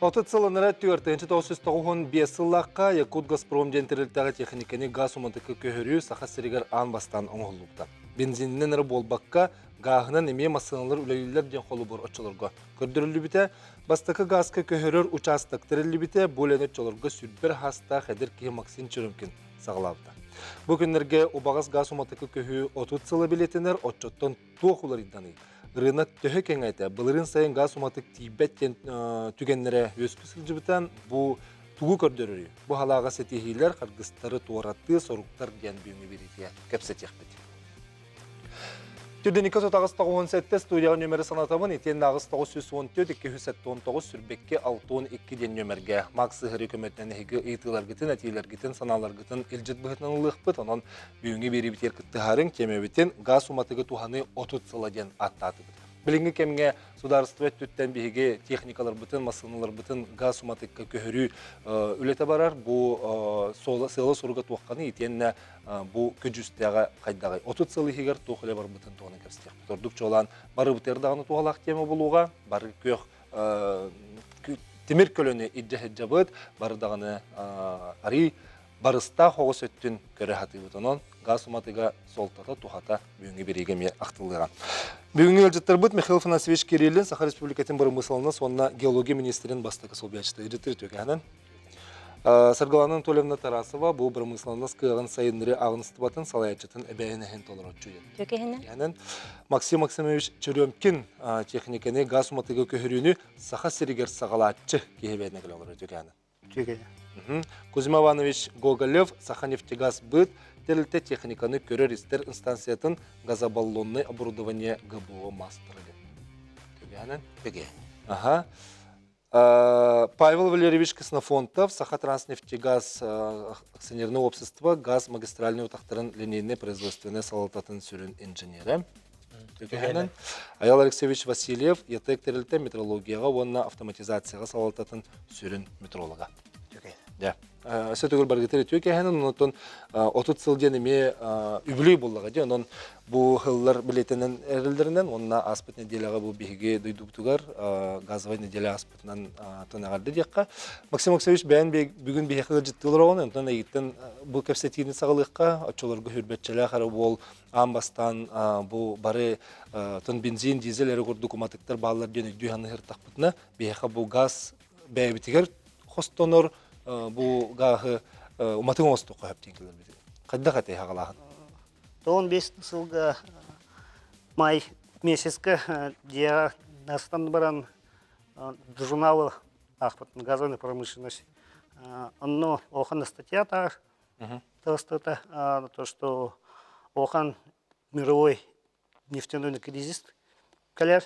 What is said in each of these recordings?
30 сыл анараа 4995 сыллаахха Якутгазпром диэн тэрилтэҕэ техниканы газ уматыкка көһөрүү Саха сиригэр аан бастаан оҥоһуллубута. Бензининэн эрэ буолбакка, гааһынан эмиэ массыыналар үлэлииллэр диэн холобур оччолорго көрдөрүллүбүтэ. Бастакы гааска көһөрөр учаастак тэриллибитэ, бу үлэни оччолорго сүрбэр хаастаах эдэр киһи Максим Черемкин саҕалаабыта. Бу күннэргэ убаҕас гаас уматыкка көһүү 30 сыла билиэтинэр, оччоттон туох уларыйданый? Рынок төһө кэҥээтэ? Былырыын сайын гаас уматык тиийбэт диэн түгэннэрэ үөскүү сылдьыбыта. Бу тугу көрдөрөрүй? Бу халааҕа ситиһиилэр, харгыстары туоратыы, соруктар диэн бүгүҥҥү биэриитигэр кэпсэтиэхпит. Түрдүникэ сотаҕыс тоҕуһун сэттэ студияҕа нүөмэри санатабын итиэннэ аҕыс 914 279 сүрбэкки 62 диэн нүөмэргэ Макс сыһырыы көмөтүнэн эһиги ыйытыыларгытын, этиилэргитин, санааларгытын илдьит быһыытынан ылыахпыт. Онон Бүгүҥҥү биэриибитигэр кыттыһарыҥ тиэмэбитин газ уматыгы туһаныы 30 сыла диэн ааттаатыбыт. Билиҥҥи кэмҥэ судаарыстыба өттүттэн биһиги техникаларбытын, массыыналарбытын газ уматыкка көһөрүү үлэтэ барар. Бу сыала-соруга туохханый итиэннэ бу көдьүүстээҕэ хайдаҕый? 30 сыл иһигэр туох үлэ барбытын туһунан кэпсэтиэхпит. Ордук чуолаан барыбытыгар даҕаны туһалаах тиэмэ буолуоҕа. Бары күөх тимир көлөнү илдьэ сылдьабыт, бары даҕаны арый барыстаах оҕус өттүн көрө сатыыбыт. Онон газ уматыга суолтата, туһата бүгүҥҥү бириигэ эмиэ ахтыллыаҕа. Бүгүҥҥү ыалдьыттарбыт Михаил Афанасьевич Кириллин, Саха Республикатын бырамыысыланнас уонна геология министрин бастакы солбуйааччыта ыалдьыттар үтүөкэһинэн. Саргылана Анатольевна Тарасова бу бырамыысыланнас кыаҕын сайыннарыы ааҕыныстыбатын салайааччытын эбээһинэһин толорооччу диэн. Максим Максимович Черемкин техниканы газ уматыга көһөрүүнү Саха сиригэр саҕалааччы киһи эбээнэ кэлэ олорор үтүөкэһинэн. Кузьма Иванович Гоголев Саханефтегазбыт тэрилтэ техниканы көрөр-истэр инстанциятын газобаллонное оборудование ГБО мастера диэн. Ага. Павел Валерьевич Ксенофонтов Сахатранснефтегаз акционерное общество газ магистральный утахтарын линейнай производственной салалтатын сүрүн инженерэ. Аял Алексеевич Васильев ЯТЭК тэрилтэ метрологияҕа уонна автоматизацияҕа салалтатын сүрүн метролога. Дьэ. Өссө төгүл баргытыр үтүө кэһэнин, онтон 30 сыл диэн эмиэ үбүлүй буоллаҕа дии. Онон бу сыллар билиэтинэн эрэллэринэн уонна ааспыт нэдиэлэҕэ бу биһиги дойдубутугар газовай нэдиэлэ ааспытынан тон эҕэрдэ диэххэ. Максим Максимович бэйэн бүгүн биһиэхэ ыалдьыттыы олороҕун, онтон эйигиттэн бу кэпсэтиини саҕалыахха. Оччолорго хүрбэччэлээх эрэ буол аан бастаан бу бары тон бензин, дизель эрэ курдук уматыктар бааллар диэн өйдүү саныыртахпытына, биһиэхэ бу газ бэйэбитигэр хостонор бу гааһы уматык оҥостуохха сөп диэн кэлэрбит. Хайдах этэй хаҕалааһын? 15 сылга май месяцка дьиэҕэ настан баран журналы аахпытын газовая промышленность. Онно улахан статья таар Тылыстыта то, что улахан мировой нефтяной кризис кэлэр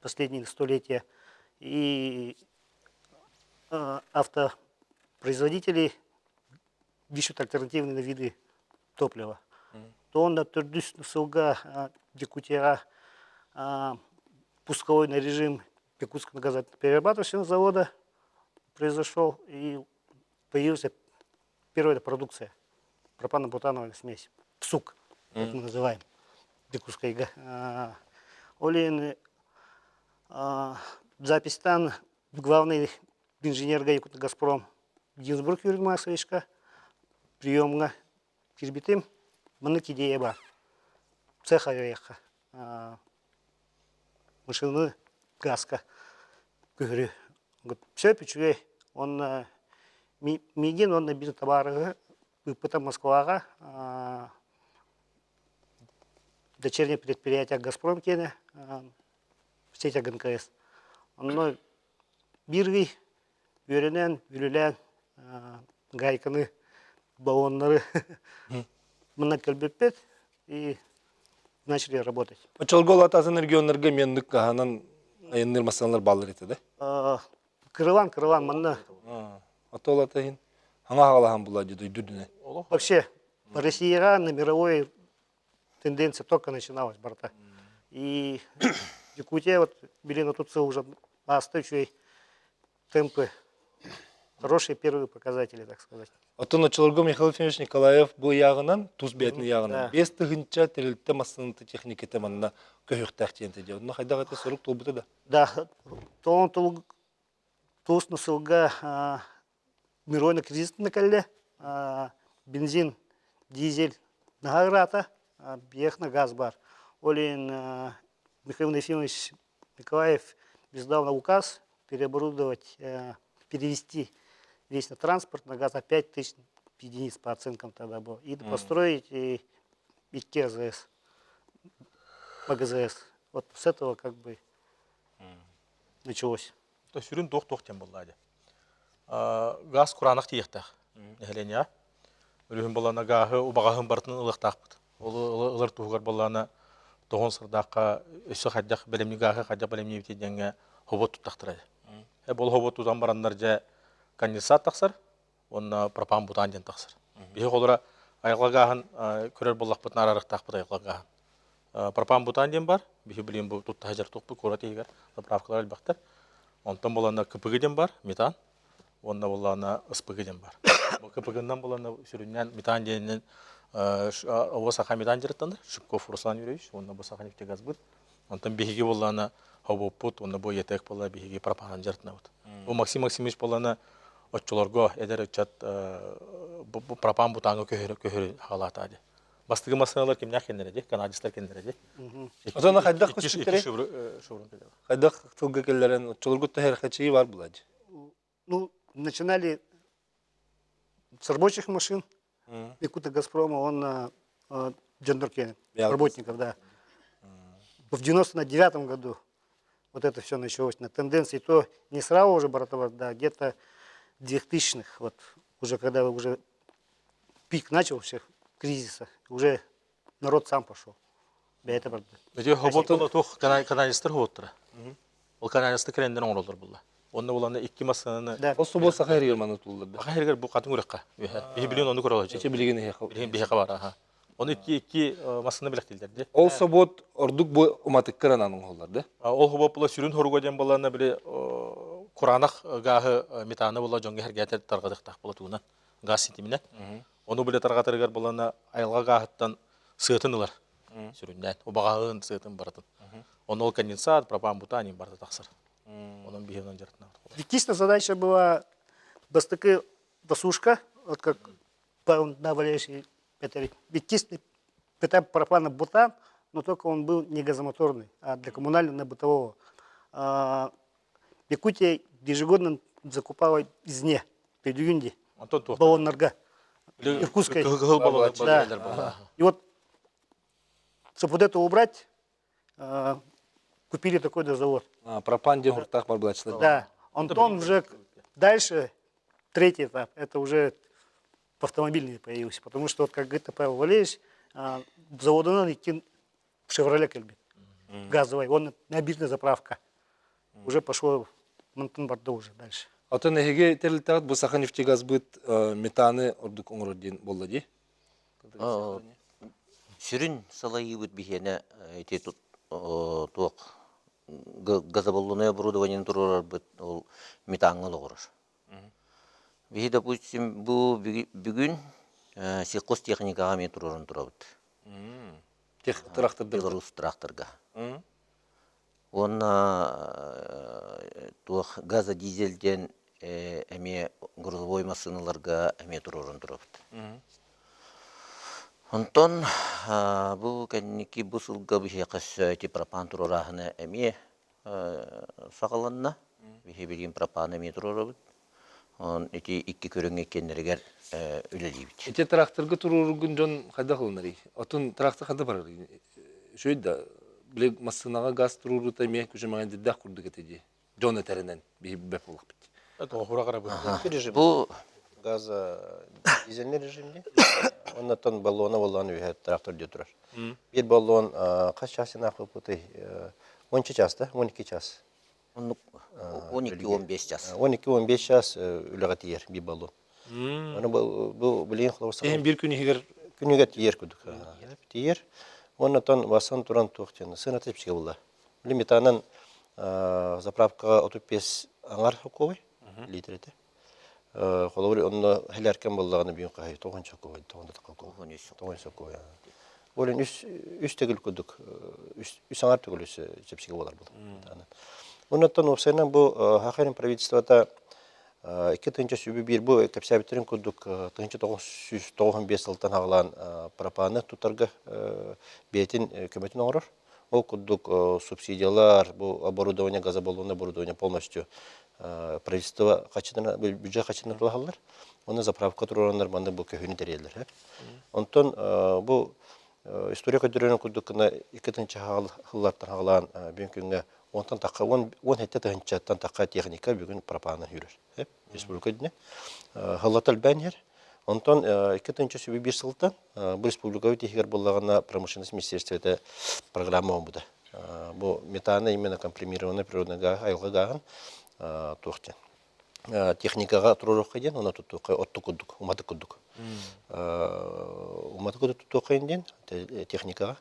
последние столетия. И автопроизводители ищут альтернативные виды топлива. То он төрдүс сылга Якутияҕа пусковой режим Якутского газоперерабатывающего завода произошел, и появилась первая продукция, пропано-бутановая смесь, ПСУК, как мы называем, Якутская. Ол записьтан главный инженер Газпром Гинзбург Юрий Максовичка приемҥа кирбитим. Маннык идея бар. Цех авиаха. Машины газка күһүрү. Сөп үчүгэй. Уонна миигин уонна биир табаарыһы ыыппыта Москваҕа дочернее предприятие «Газпром» киэнэ сеть ГНКС. Онно биир ый үөрэнэн, үлэлээн гайканы, баллоннары мына кэлбиппит и начали работать. Очолго улаатасын регионнарга меннык каһанан айанныыр массыыналар бааллар этэ да? Кырылан, кырылан манна. Ото улаатаһын хаҥа хаҕалаһан була дьэ дойду Вообще, Россияга на мировой тенденция только начиналась барыта. И Якутия вот билин тут уже устойчивые темпы, хорошие первые показатели, так сказать. Оттон оччолорго Михаил Ефимович Николаев бу ыйааҕынан, тус бэйэтин ыйааҕынан, 5 тыһыынча тэрилтэ массыыната техниката манна көһүөхтээх диэн этэ. Онно хайдах это сорук туолбута да? Да, тоон Туус сылга мировой кризис кэллэ. Бензин, дизель наһаа ыраата, биэхна газ бар. Ол иһин Михаил Ефимович Николаев издал указ переоборудовать, перевести весь на транспорт на газ опять тысяч единиц по оценкам тогда было, и построить икки АЗС, ПГЗС. Вот с этого как бы началось. Сүрүн туох-туох диэн буолла дии. Газ кураанах тиийиэхтээх нэһилиэнньэҕэ. Өрүһүн буоллаҕына гааһы убаҕаһын барытын ылыахтаахпыт. Ол ылар туһугар буоллаҕына тоҕон сырдаахха өссө хайдах бэлэмни гааһы хайдах бэлэмниибитий диэҥҥэ хобот туттахтара. Бол хобот тутан бараннар дьэ конденсат тахсар уонна пропан бутан диэн тахсар. Биһи холура айылҕа гааһын көрөр буоллахпытына араарыахтаахпыт айылҕа гааһын. Пропан бутан диэн бар. Биһи билигин бу тутта сылдьар туохпут куорат иһигэр заправкалар элбэхтэр. Онтон буланна КПГ диэн бар, метан. Уонна буллаана СПГ диэн бар. Бу КПГ-нан буланна сүрүннээн метан диэнинэн ово саха метан дьарыктанар. Шипков Руслан Юрьевич уонна бу Саха нефтегазбыт. Онтон биһиги буоллаана хобоппут уонна бу ЕТЭК буолла биһиги пропаганда дьарыктанабыт. Бу Максим Максимович буоллаана оччолорго эдэр ыччат пропан бутааҥҥа көһөрө көһөрө хаалаата дии. Бастакы массыыналар кимнээх кэннэрэ дии, канадецтар кэннэрэ дии. Отон хайдах көспүттэрэй? Хайдах тылга кэллэрэн оччолорго тэһэр бар була дии. Ну, начинали с рабочих машин, Якута Газпрома, он Джандуркене, работников, да. В 99 году вот это все началось на тенденции, то не сразу уже братова, да, где-то 2000-х, вот уже когда уже пик начал всех кризиса, уже народ сам пошел. Это правда. Эти хоботтор туох каналистар хоботтора. Ол каналисты кэленден оҥороллор булла. Онно буланна икки массыынаны Да. Ол субу саха эригэр манна туллар да. Саха эригэр бу хатын үрэххэ. Биһи билигин ону көрө Эче билигин эһиэхэ. Билигин биһиэхэ бар аха. Ону икки икки массыына билэхтииллэр ди. Ол собуот ордук бу уматыккар анан оҥоһуллар да. Ол хобот була сүрүн хоруга диэн буоллаҕына били кураанах гааһы метаны була дьоҥҥо эргээтэр тарҕатыахтаах була тугунан газ ситиминэн. Ону билэ тарҕатарыгар буоллаҕына айылҕа гааһыттан сыатын ылар сүрүннээн убаҕаһын сыатын барытын. Ону ол конденсат, пропан, бутан барыта тахсар. Онон биһи онон дьарыктанабыт. Естественно, задача была бастакы досушка, вот как на Валерий это естественно, это пропан-бутан, но только он был не газомоторный, а для коммунального, бытового. Якутия ежегодно закупала извне, Педюнди, баллон Нарга, Иркутской. Да. И вот, чтобы вот это убрать, купили такой завод. Пропан диэн хуртаах бар булааччылар. Да. Антон уже дальше, третий этап, это уже автомобильный появился, потому что, вот, как говорит Павел Валерьевич, заводынан идти в «Шевроле» кэлбит, газовый, он обильная заправка. Уже пошло Мантын барды уже дальше. Оттон эһиги тэрилтэҕит бу Саха нефтегазбыт метаны ордук оҥорор диэн буолла дии? Сүрүн салайыыбыт биһиэнэ ити туох газобаллонное оборудованиены туруорарбыт ол метаҥҥа олоҕурар. Биһи, допустим, бу бүгүн сельхозтехникаҕа эмиэ туруоран турабыт. Трактордар. Беларусь тракторга. Уонна туох газодизель диэн эмиэ грузовой массыыналарга эмиэ туруоран турабыт. Онтон бу кэнники бу сылга биһиэхэ өссө ити пропан туруорааһына эмиэ саҕаланна. Биһи билигин пропаны эмиэ туруорабыт. Он ити икки көрүҥ иккиэннэригэр үлэлиибит. Ити тракторга туруоругун дьон хайдах ылынарый? Отун трактор ханна барарый? Үчүгэй да, били массыынаҕа газ туруоруута эмиэ күчүмэҕэйдэрдээх курдук этэ дии. Дьон этэринэн биһи билбэт буоллахпыт. Тоҕура Ага. Режим. Бу Газа дизельный режим дии. Оннотон баллона баллон үһэ трактор дии турар. Биир баллон хас часына ахпыппытый? 10 час да? 12 час. Оннук 12-15 час. 12-15 час үлэҕэ тиийэр биир баллон. Аны бу билигин холобур Иһин биир күн иһигэр күнүгэр тиийэр курдук. Тиийэр. Оннотон басан туран туох диэн сыаната чэпчэки буолла. Били метанан заправкаҕа 35 аҥар сокуобай литр этэ. Холобур онно хэлэркэн буоллаҕына бүгүн хаһый тоҕон сокуобай тоҕон да тоҕон тоҕон сокуобай. Ол үс үс төгүл курдук үс аҥар төгүл чэпчэки буолар буолар. Оннуттан уопсайынан бу Хахарин правительствота 2 тыһыынча 101 бу кэпсээбиттерин курдук 1995 сылтан аҕалаан пропаны тутарга бэйэтин көмөтүн оҥорор. Ол курдук субсидиялар, бу оборудование, газобаллонное оборудование полностью правительство хачытына, бюджет хачытына тулаһаллар. Оны заправка туруораннар манна бу көһүүнү тэрийэллэр. Онтон бу история көрдөрөрүн курдук гына 2 тыһыынча сыллартан хаҕалаан бүгүн күҥҥэ онтон тахха 17 тыһыынчаттан тахха техника бүгүн пропаны үүрэр. Республика үрдүнэ. Сыллата элбээн иһэр. Онтон 2 тыһыынча 101 сылтан бу республикабыт иһигэр буоллаҕына промышленность министерствота программа оҥорбута. Бу метаны именно компримированный природный газ айылҕа гааһын туох диэн техникаҕа туруоруохха диэн уонна туттуохха оттук курдук уматык курдук уматык курдук туттуохха диэн техникаҕа.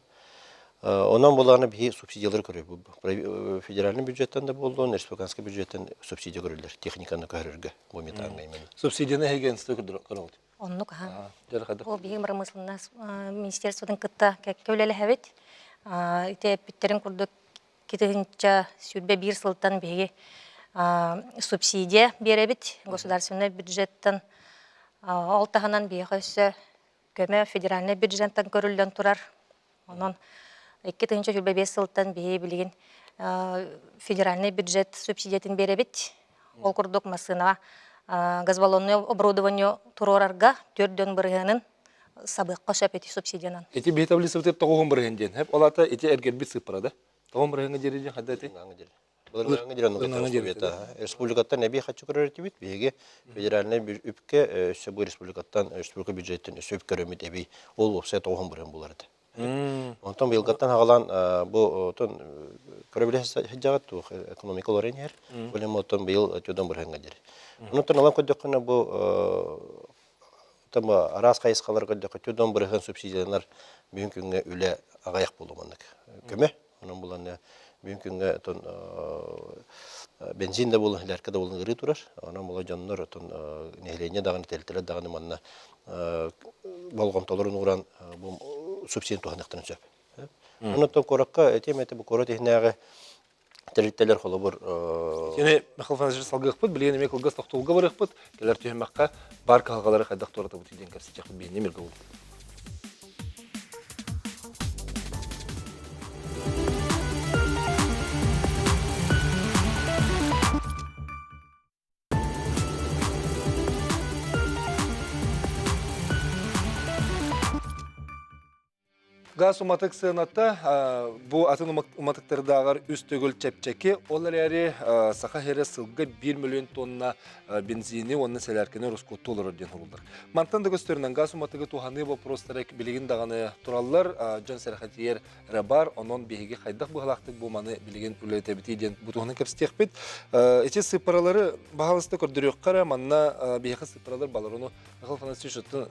Онон булааны биһи субсидиялары көрөр федеральный бюджеттан да буоллун, республиканский бюджеттан субсидия көрүллэр техниканы көһөрөргө бу метанга именно. Субсидияны эһиги көрөҕүт? Оннук аха. Бу биһиги промышленность министерствотын кытта кэккэ үлэлэһэбит. Ити эппиттерин курдук 2021 сылтан биһиги субсидия биэрэбит государственный бюджеттан. Ол таһынан биһиэхэ өссө көмө федеральный бюджеттан көрүллэн турар. Онон 2025 сылтан биһиги билигин федеральный бюджет субсидиятын биэрэбит. Ол курдук массыынаҕа газбаллонное оборудование туруорарга 4 бырыһыанын сабыахха сөп ити субсидиянан. Ити биһи таблицабытыгар тоҕуһун бырыһыан диэн. Хэп ол аата ити эргэрбит сыыппара да? Тоҕуһун бырыһыаҥҥа диэри диэн хайда ити? Былыргы Республикаттан эбии хаччы көрөр этибит. Биһиги федеральнай үпкэ өссө бу республикаттан республика бюджеттен өссө үп көрөммүт эбии ол уопсай тоҕуһун бырыһыан булар этэ. Онтон быйылгаттан хаҕалаан бу отон көрөбүлэ сылдьаҕыт туох экономика олорон иһэр. Бу оттон быйыл тюдон бырыһыаҥҥа диэри. Онтон ылан көрдөххүнэ бу там араас хайысхаларга көрдөххө тюдон бырыһыан субсидияланар бүгүн күҥҥэ үлэ аҕыйах буолуо маннык көмө. Онон булан бүгүн күҥҥэ отон бензин да буолун, лярка да буолун ыарыы турар. Онон була дьоннор отон нэһилиэнньэ даҕаны, тэрилтэлэр даҕаны манна болҕомтолорун ууран бу субсидияны туһаныахтарын сөп. Онон куоракка этиэм этэ бу куорат иһинээҕи тэрилтэлэр холобур Итини Михаил Афанасьевич салгыахпыт, билигин эмиэ кылгас тохтобулга барыахпыт. Кэлэр түһүмэххэ баар кыһалҕалары хайдах туоратабыт диэн кэпсэтиэхпит биһиэнэ миргэ буолбут. Газ уматык сыаната бу атын уматыктардааҕар үс төгүл чэпчэки, ол эрээри Саха сирэ сылга 1 миллион тонна бензини уонна сэлээркэни ороскуоттуу олорор диэн суруллар. Мантан да көстөрүнэн газ уматыгы туһаныы боппуруостара билигин даҕаны тураллар, дьон сэрэхэтийэр эрэ бар, онон биһиги хайдах быһалаахтык бу маны билигин үлэлэтэбитий диэн бу туһунан кэпсэтиэхпит. Ити сыыппаралары баһаалыста көрдөрүөххэ эрэ, манна биһиэхэ сыыппаралар балар, ону Михаил Афанасьевич оттон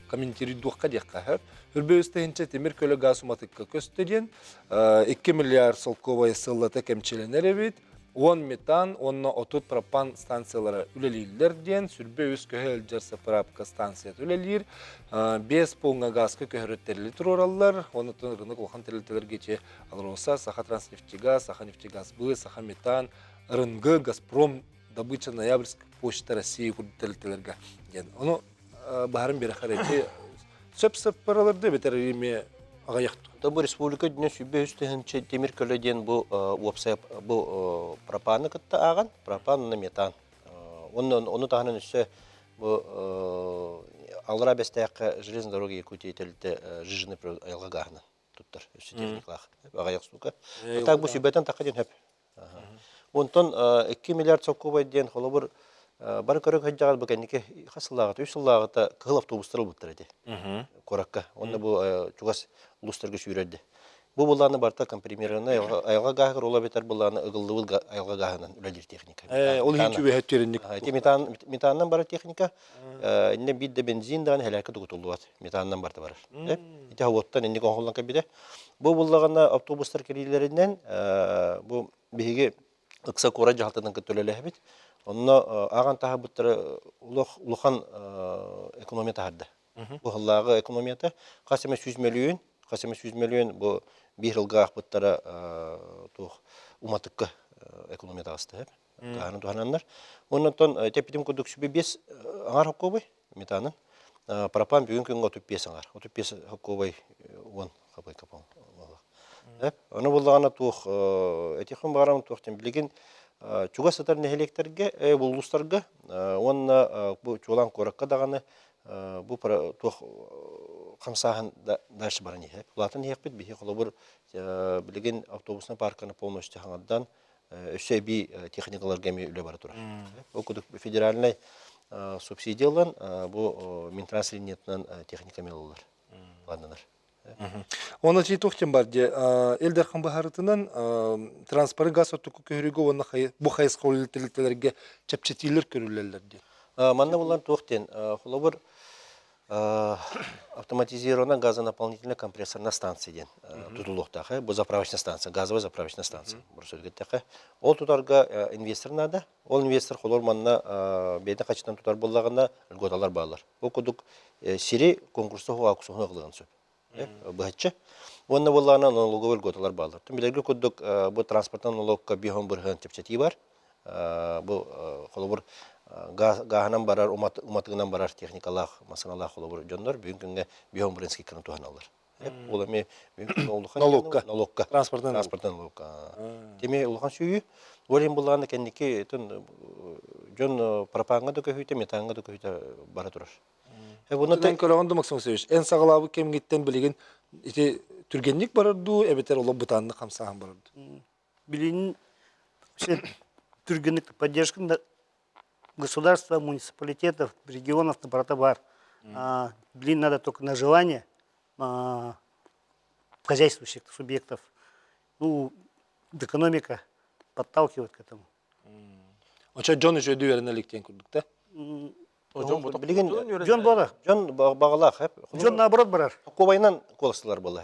комментируйдуохха диэххэ сөп. Үрбэ үс тыһыынча тимир көлө газ уматыкка көстө диэн 2 миллиард солкуобай сыллата кэмчилэнэр эбит. 10 метан уонна 30 пропан станциялара үлэлииллэр диэн сүрбэ үс көһө илдьэр сапыраапка станцията үлэлиир. 5 пууҥҥа газка көһөрөр тэрили туруораллар. Онтон рынок улахан тэрилтэлэргэ ити Алроса, Саха Транснефтегаз, Саха Нефтегазбы, Саха Метан, РНГ, Газпром добыча Ноябрьск почта России курдук тэрилтэлэргэ диэн. Ону баһарын биэрэхэр эти сөп-сөп бараларды бэтэр эми аҕыйах То бу республика дүнэ 103 тыһыынча тимир көлө диэн бу уопсай бу пропаны кытта ааҕан, пропан уонна метан. Онно ону таһынан өссө бу Аллара Бэстээххэ железная дорога Якутии тэрилтэ жиженый айылҕа гааһынан туттар өссө техникалаах аҕыйах сука. Так бу сүбэтэн таха диэн хөп. Онтон 2 миллиард солкуобай диэн холобур бары көрө сылдьаҕыт бу кэнники хас сыллааҕыта, үс сыллааҕыта кыһыл автобустар ылбыттар ити куоракка. Онно бу чугас улуустарга сүүрэрди. Бу былааны барыта компримированный айылҕа гааһыгар ол эбэтэр былааны ыгыллыбыт айылҕа гааһынан үлэлиир техника. Ол иһин түбэһэ түөрэнник. Ити метан метанынан барар техника. Инне биир да бензин даҕаны хэлээккэ тугутуллубат. Метанынан барыта барар. Ити хавуоттан инник оҥоһуллан кэлбитэ. Бу буллаҕына автобустар кэлиилэринэн бу биһиги ыкса куорат дьаһалтатын кытта үлэлэһэбит. Онно ааҕан таһаарбыттара улах улахан экономия таһаарда. Бу сыллааҕы экономията хас эмэ 100 мөлүйүөн, хас эмэ 100 мөлүйүөн бу биир сылга аахпыттара туох уматыкка экономия таҕыста. Гаһаны туһананнар. Оннотон тэппитим курдук сүбэ 5 аҥар хоккуобай метанын. Пропан бүгүн күҥҥэ 35 аҥар. 35 хоккуобай 10 хапай капон. Ону буллаҕына туох этиэхпин баҕарабын туох диэн билигин чугас сытар нэһилиэктэргэ, улуустарга уонна бу чуолаан куоракка даҕаны бу туох хамсааһын дальше баран иһэр. Улаатан иһиэхпит биһи холобур билигин автобусный парканы полностью хаҥардан өссө эбии техникаларга эмиэ үлэ бара турар. Ол курдук федеральнай субсидия ылан бу Минтранс линиятынан техника эмиэ ылыллар, планнанар. Оны чи туох бар де Ил Дархан быһаарытынан транспорты газ оттуку көһөрүүгэ уонна бу хайысха үлэлтэлэргэ чэпчэтиилэр көрүллэллэр диэн. Манна булан туох диэн холобур автоматизированная газонаполнительная компрессорная станция диэн тутулуохтаах. Бу заправочная станция, газовая заправочная станция. Ол тутарга инвестор надо. Ол инвестор холор манна бэйэтин хачытан тутар буоллаҕына льготалар бааллар. Ол курдук сири конкурса аукциону ылыан сөп. Быһаччы. Уонна буоллаҕына налоговый льготалар бааллар. Билэргэ курдук бу транспортан налогка биһон бырыһыан чэпчэтии бар. Бу холобур гааһынан барар, уматыгынан барар техникалаах, массыыналаах холобур дьоннор бүгүн күҥҥэ биһон бырыһыан скидканы туһаналлар. Ол эми налогка. Налогка. Транспортан транспортан налогка. Теми улахан сүйүү. Ол иһин буллаҕына кэнники дьон пропанга да көһүүтэ, метанга да көһүүтэ бара турар. Бұны көрөҕүн да Максим Васильевич, эн саҕалаабыт кэмҥиттэн билигин ити түргэнник барар дуу, эбэтэр олох бытааннык хамсааһын барар дуу? Билигин түргэнник поддержка государства, муниципалитетов, регионов барыта бар. Блин, надо только на желание хозяйствующих субъектов. Ну, экономика подталкивает к этому. Очо дьон үчүөдүү үөрэнэ иликтиэн курдук да? Билигин Дьон буола. Дьон бағалаах. Дьон наоборот барар. Кубайынан куоластылар буолла.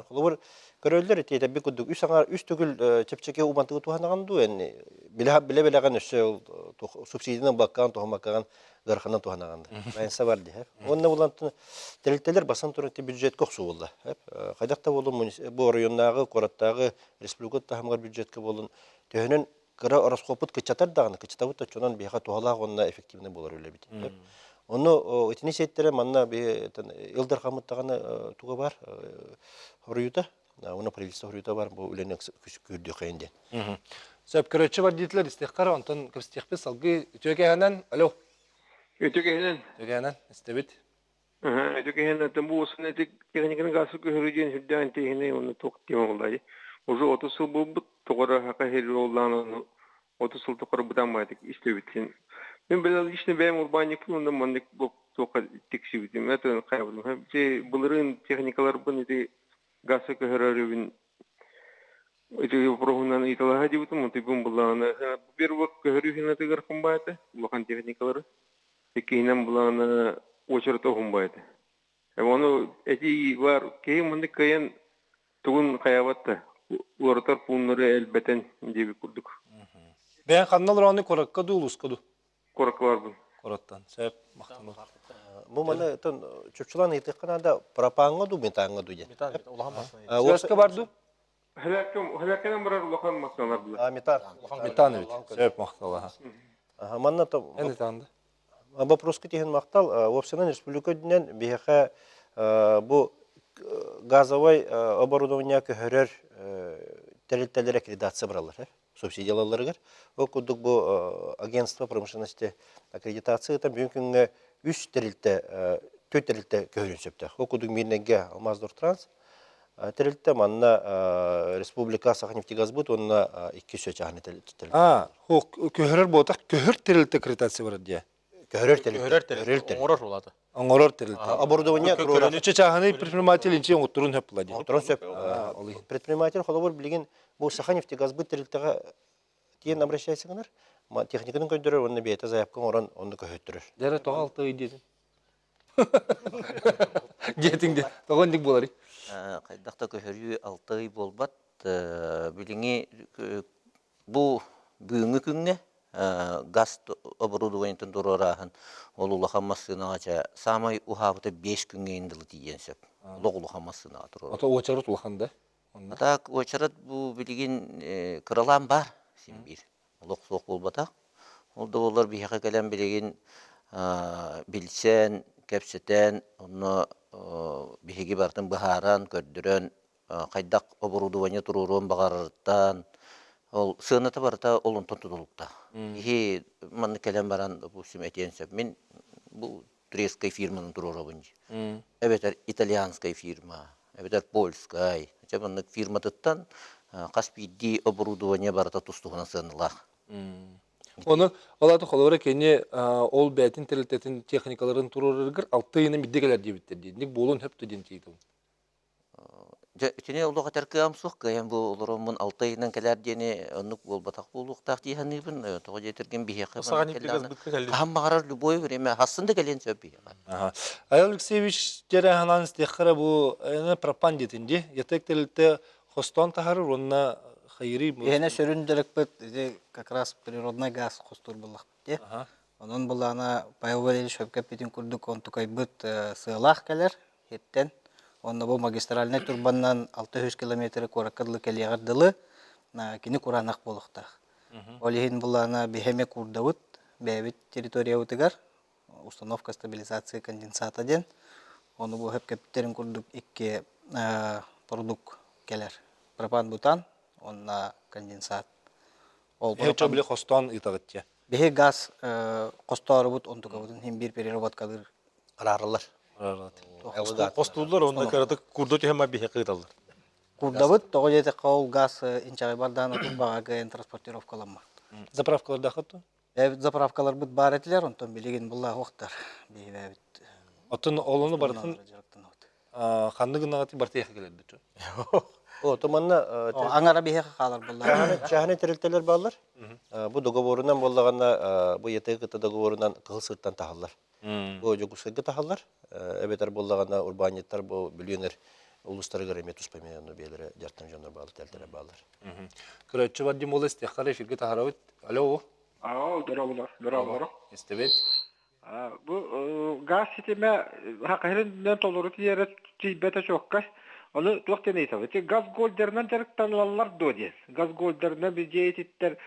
Холобур көрөллөр ити этэбби курдук үс аҥар үс төгүл чэпчэки уматыгы туһанаҕын дуу энни билэ билэ-билэҕин өссө субсидияны баккаан туһамаккаҕын ыараханан туһанаҕын да. Разница бар диһэр. Уонна булан тэрилтэлэр басан туран бюджетка охсуу буолла. Хайдах да буолун бу оройуоннааҕы, куораттааҕы, республика таһымыгар бюджетка буолун төһөнөн кыра ороскуоппут кыччатар даҕаны, кыччатабыт да оччонон биһиэхэ туһалаах уонна эффективный буолар үлэбит. Ону итини сиэттэрэ манна Ил Дархаммыт даҕаны туга бар хоруйута, уонна правительство хоруйута бар бу үлэни күүрдүөххэйин диэн. Сөп көрөөччү бар диэтилэр истиэххэ онтон кэпсэтиэхпит салгыы үтүө кэһэнэн алло. Үтүө кэһэнэн. Үтүө кэһэнэн истэбит. Үтүө кэһэнэн бу уосын эти техниканы гасы көһөрүү диэн сүрдээх интэриэһинэй уонна туох тема буолла Уже 30 сыл буолбут, тоҕо хака иһиргэ оллаан ону 30 сыл тухары бытаан баайдык истибитин. Мин бэл лично бэйэм урбаанньыкпын уонна маннык туохха тиксибитим. Это хайабытым. Былырыын техникаларбын ити газы көһөрөрүбүн ити вопроһунан ыйыталаһа дибитим, утуйбун буллаҕына первых көһөрүү хинатыгар хумбаата, улахан техникалары. Иккиһинэн буллаҕына очерата хумбаата. Ону этии бар киһи маннык кыайан тугун хайабат да уларытар пууннары элбэтэн диэбит курдук. Бэйэн ханна олороонну куоракка дуу, улууска дуу? Куоракка барбын. Куораттан. Сөп, махтанабын. Бу маны чопчулаан ыйытыахха наада пропанга дуу, метанга дуу диэн. Метан, улахан массыына. Связка бар дуу? Хөлөккөнөн барар улахан массыыналар булар. Метан. Метан эбит. Сөп, махтал. Манна Эн этаанда. Вопроска тиһин махтал. Уопсайынан республика үрдүнэн биһиэхэ бу газовай оборудование көһөрөр тэрилтэлэр аккредитация бараллар субсидиялалларыгар. Ол курдук бу агентство промышленности аккредитацията бүгүн күҥҥэ үс тэрилтэ, төрт тэрилтэ көһөрүөн сөптөөх. Ол курдук Мирнэйгэ Алмаздортранс тэрилтэ манна республика Саханефтегазбыт уонна икки сө чааһына тэрилтэ. А, көһөрөр буотах көһөр тэрилтэ аккредитация барар диye. Көһөрөр тэрилтэ. Көһөрөр тэрилтэ. Оҥорор улаата. Оҥорор тэрилтэ. Оборудование туруорар. Үчө чааһынай предприниматель инчи оҥотторун хөп була дии. Оҥотторун сөп. Предприниматель холобур билигин бу Саханефтегазбыт тэрилтэҕэ тиийэн обращайся гынар. Техникатын көрдөрөр уонна бэйэтэ заявка оҥорон онно көһөттөрөр. Дьэрэ тоҕо алта ый диэтин? Диэтиҥ де тоҕо инник буоларый? Хайдах да көһөрүү алта ый буолбат. Билиҥҥи бу бүгүҥҥү күҥҥэ газ оборудованиетын туруорааһын ол улахан массыынаҕа чэ саамай уһаабыта 5 күҥҥэ иһин дылы тиийиэн сөп. Олох улахан массыынаҕа туруорар. Ото уочарат улахан да? А так уочарат бу билигин кыралаан баар син биир. Олох суох буолбатах. Ол да буоллар биһиэхэ кэлэн билигин билсэн, кэпсэтэн, онно биһиги барытын быһааран, көрдөрөн, хайдах оборудование туруоруон баҕарарыттан, ол сыаната барыта ол онтон тутулуктаах. Киһи маннык кэлэн баран, допустим, этиэн сөп. Мин бу турецкай фирманы туруорабын дии. Эбэтэр итальянскай фирма, эбэтэр польскай. Дьэ маннык фирматыттан хас биирдии оборудование барыта тус-туһунан сыаналаах. Оны ол аты холобура кини ол бэйэтин тэрилтэтин техникаларын туруорарыгар алта ыйынан бидде кэлэр диэбиттэр диэн буолуон сөп диэн тиийдим. Дьэ, итини олох этэр кыам суох, кыайан бу олороммун алта ыйынан кэлээр диэни оннук буолбатах буолуохтаах дии саныыбын. Тоҕо диэтэргин биһиэхэ Саҕа нефтегазбытка кэллин. хаһан баҕарар любое время хассын да кэлиэн сөп биһиэхэ. Аха. Айал Алексеевич дьэрэ ханаан истиэххэ бу пропан диэтин дии. Ятек тэрилтэ хостоон таһарыр уонна хайырый Биһиэнэ сүрүн дьарыкпыт ити как раз природный газ хостуур буоллахпыт дии. Онон былаана Павел Валерьевич сөпкө эппитин курдук онтукайбыт сыалаах кэлэр Иттэн уонна бу магистральнай турбаннан 600 километры куоракка дылы кэлиэҕэр дылы кини кураанах буолуохтаах. Ол иһин былаана биһи эмиэ куурдабыт бэйэбит территориябытыгар установка стабилизации конденсата диэн ону бу хөпкөптөрүн курдук икки продукт кэлэр пропан-бутан уонна конденсат. Ол пропан били хостоон ыытаҕыт дьэ. Биһи газ хостоорубут онтукабытын иһин биир переработкалыыр Араараллар. Хостууллар онно кыратык курду түһэн биһи кыыталлар. Курдабыт тоҕо диэтэххэ ол газ инчэҕэй бардаан отурбаҕа кыайан транспортировкаламмат. Заправкалардаахыт дуо? Бэйэбит заправкаларбыт баар этилэр, онтон билигин буллаах биһи бэйэбит Оттон олону барытын ханнык гынаҕыт барыта кэлэрбит. О, то манна Аңара биһиэхэ хаалар буоллар. Чааһынай тэрилтэлэр бааллар. Бу договорунан буоллаҕына, бу ЕТГ кытта договорунан Кыһыл Сыыртан таһаллар. Бу Дьокуускайга таһаллар. Эбэтэр буоллаҕына урбаанньыттар бу Бүлүүнэр улуустарыгар эмиэ туспа эмиэ онно бэйэлэрэ дьартан дьоннор бааллар, тэрилтэлэр бааллар. Көрөөччү бар дим ол истиэххэ эфиргэ таһарабыт. Алло. Алло, дорооболор, дорооболор. Истэбит. Бу газ ситимэ хахыһырын толору тиийэрэ тиийбэтэ чуоккай. Ону туох диэн ыйытабыт? Газ гольдерынан дьарыктаналлар дуо диэн. Газ гольдерынан бизиэтиттэр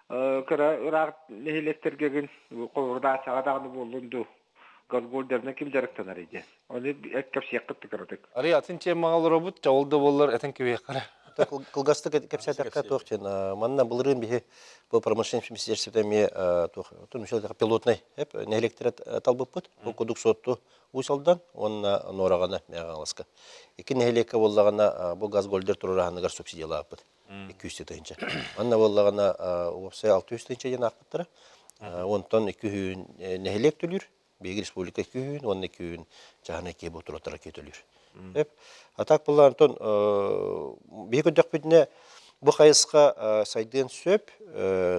кыра ыраах нэһилиэктэргэ гын холобурдаачаҕа даҕаны буоллун дуу. Газгольдерынан ким дьарыктанар диэн. Ону кэпсиэххит кыратык. Арый атын темаҕа олоробут, чаҕыл да буоллар этэн кэбиһиэххэ Кылгастык кэпсээтэххэ туох диэн манна былырыын биһи бу промышленность министерствота эмиэ туох пилотнай нэһилиэктэрэ талбыппыт. Бу кудук суотту Уус Алдан уонна Нуораҕана Мэҥэ Хаҥаласка. Икки нэһилиэккэ буоллаҕына бу газгольдер туруораһыныгар субсидиялаабыппыт. 200 тыһыынча. Манна буоллаҕына уопсай 600 тыһыынча диэн аахпыттара. Онтон икки үһүн нэһилиэк төлүүр, биһиги республика икки үһүн уонна икки үһүн чааһынай киһи бу туруоттара киһи төлүүр. А так буолла онтон биһи көрдөхпүтүнэ бу хайысха сайдыан сөп,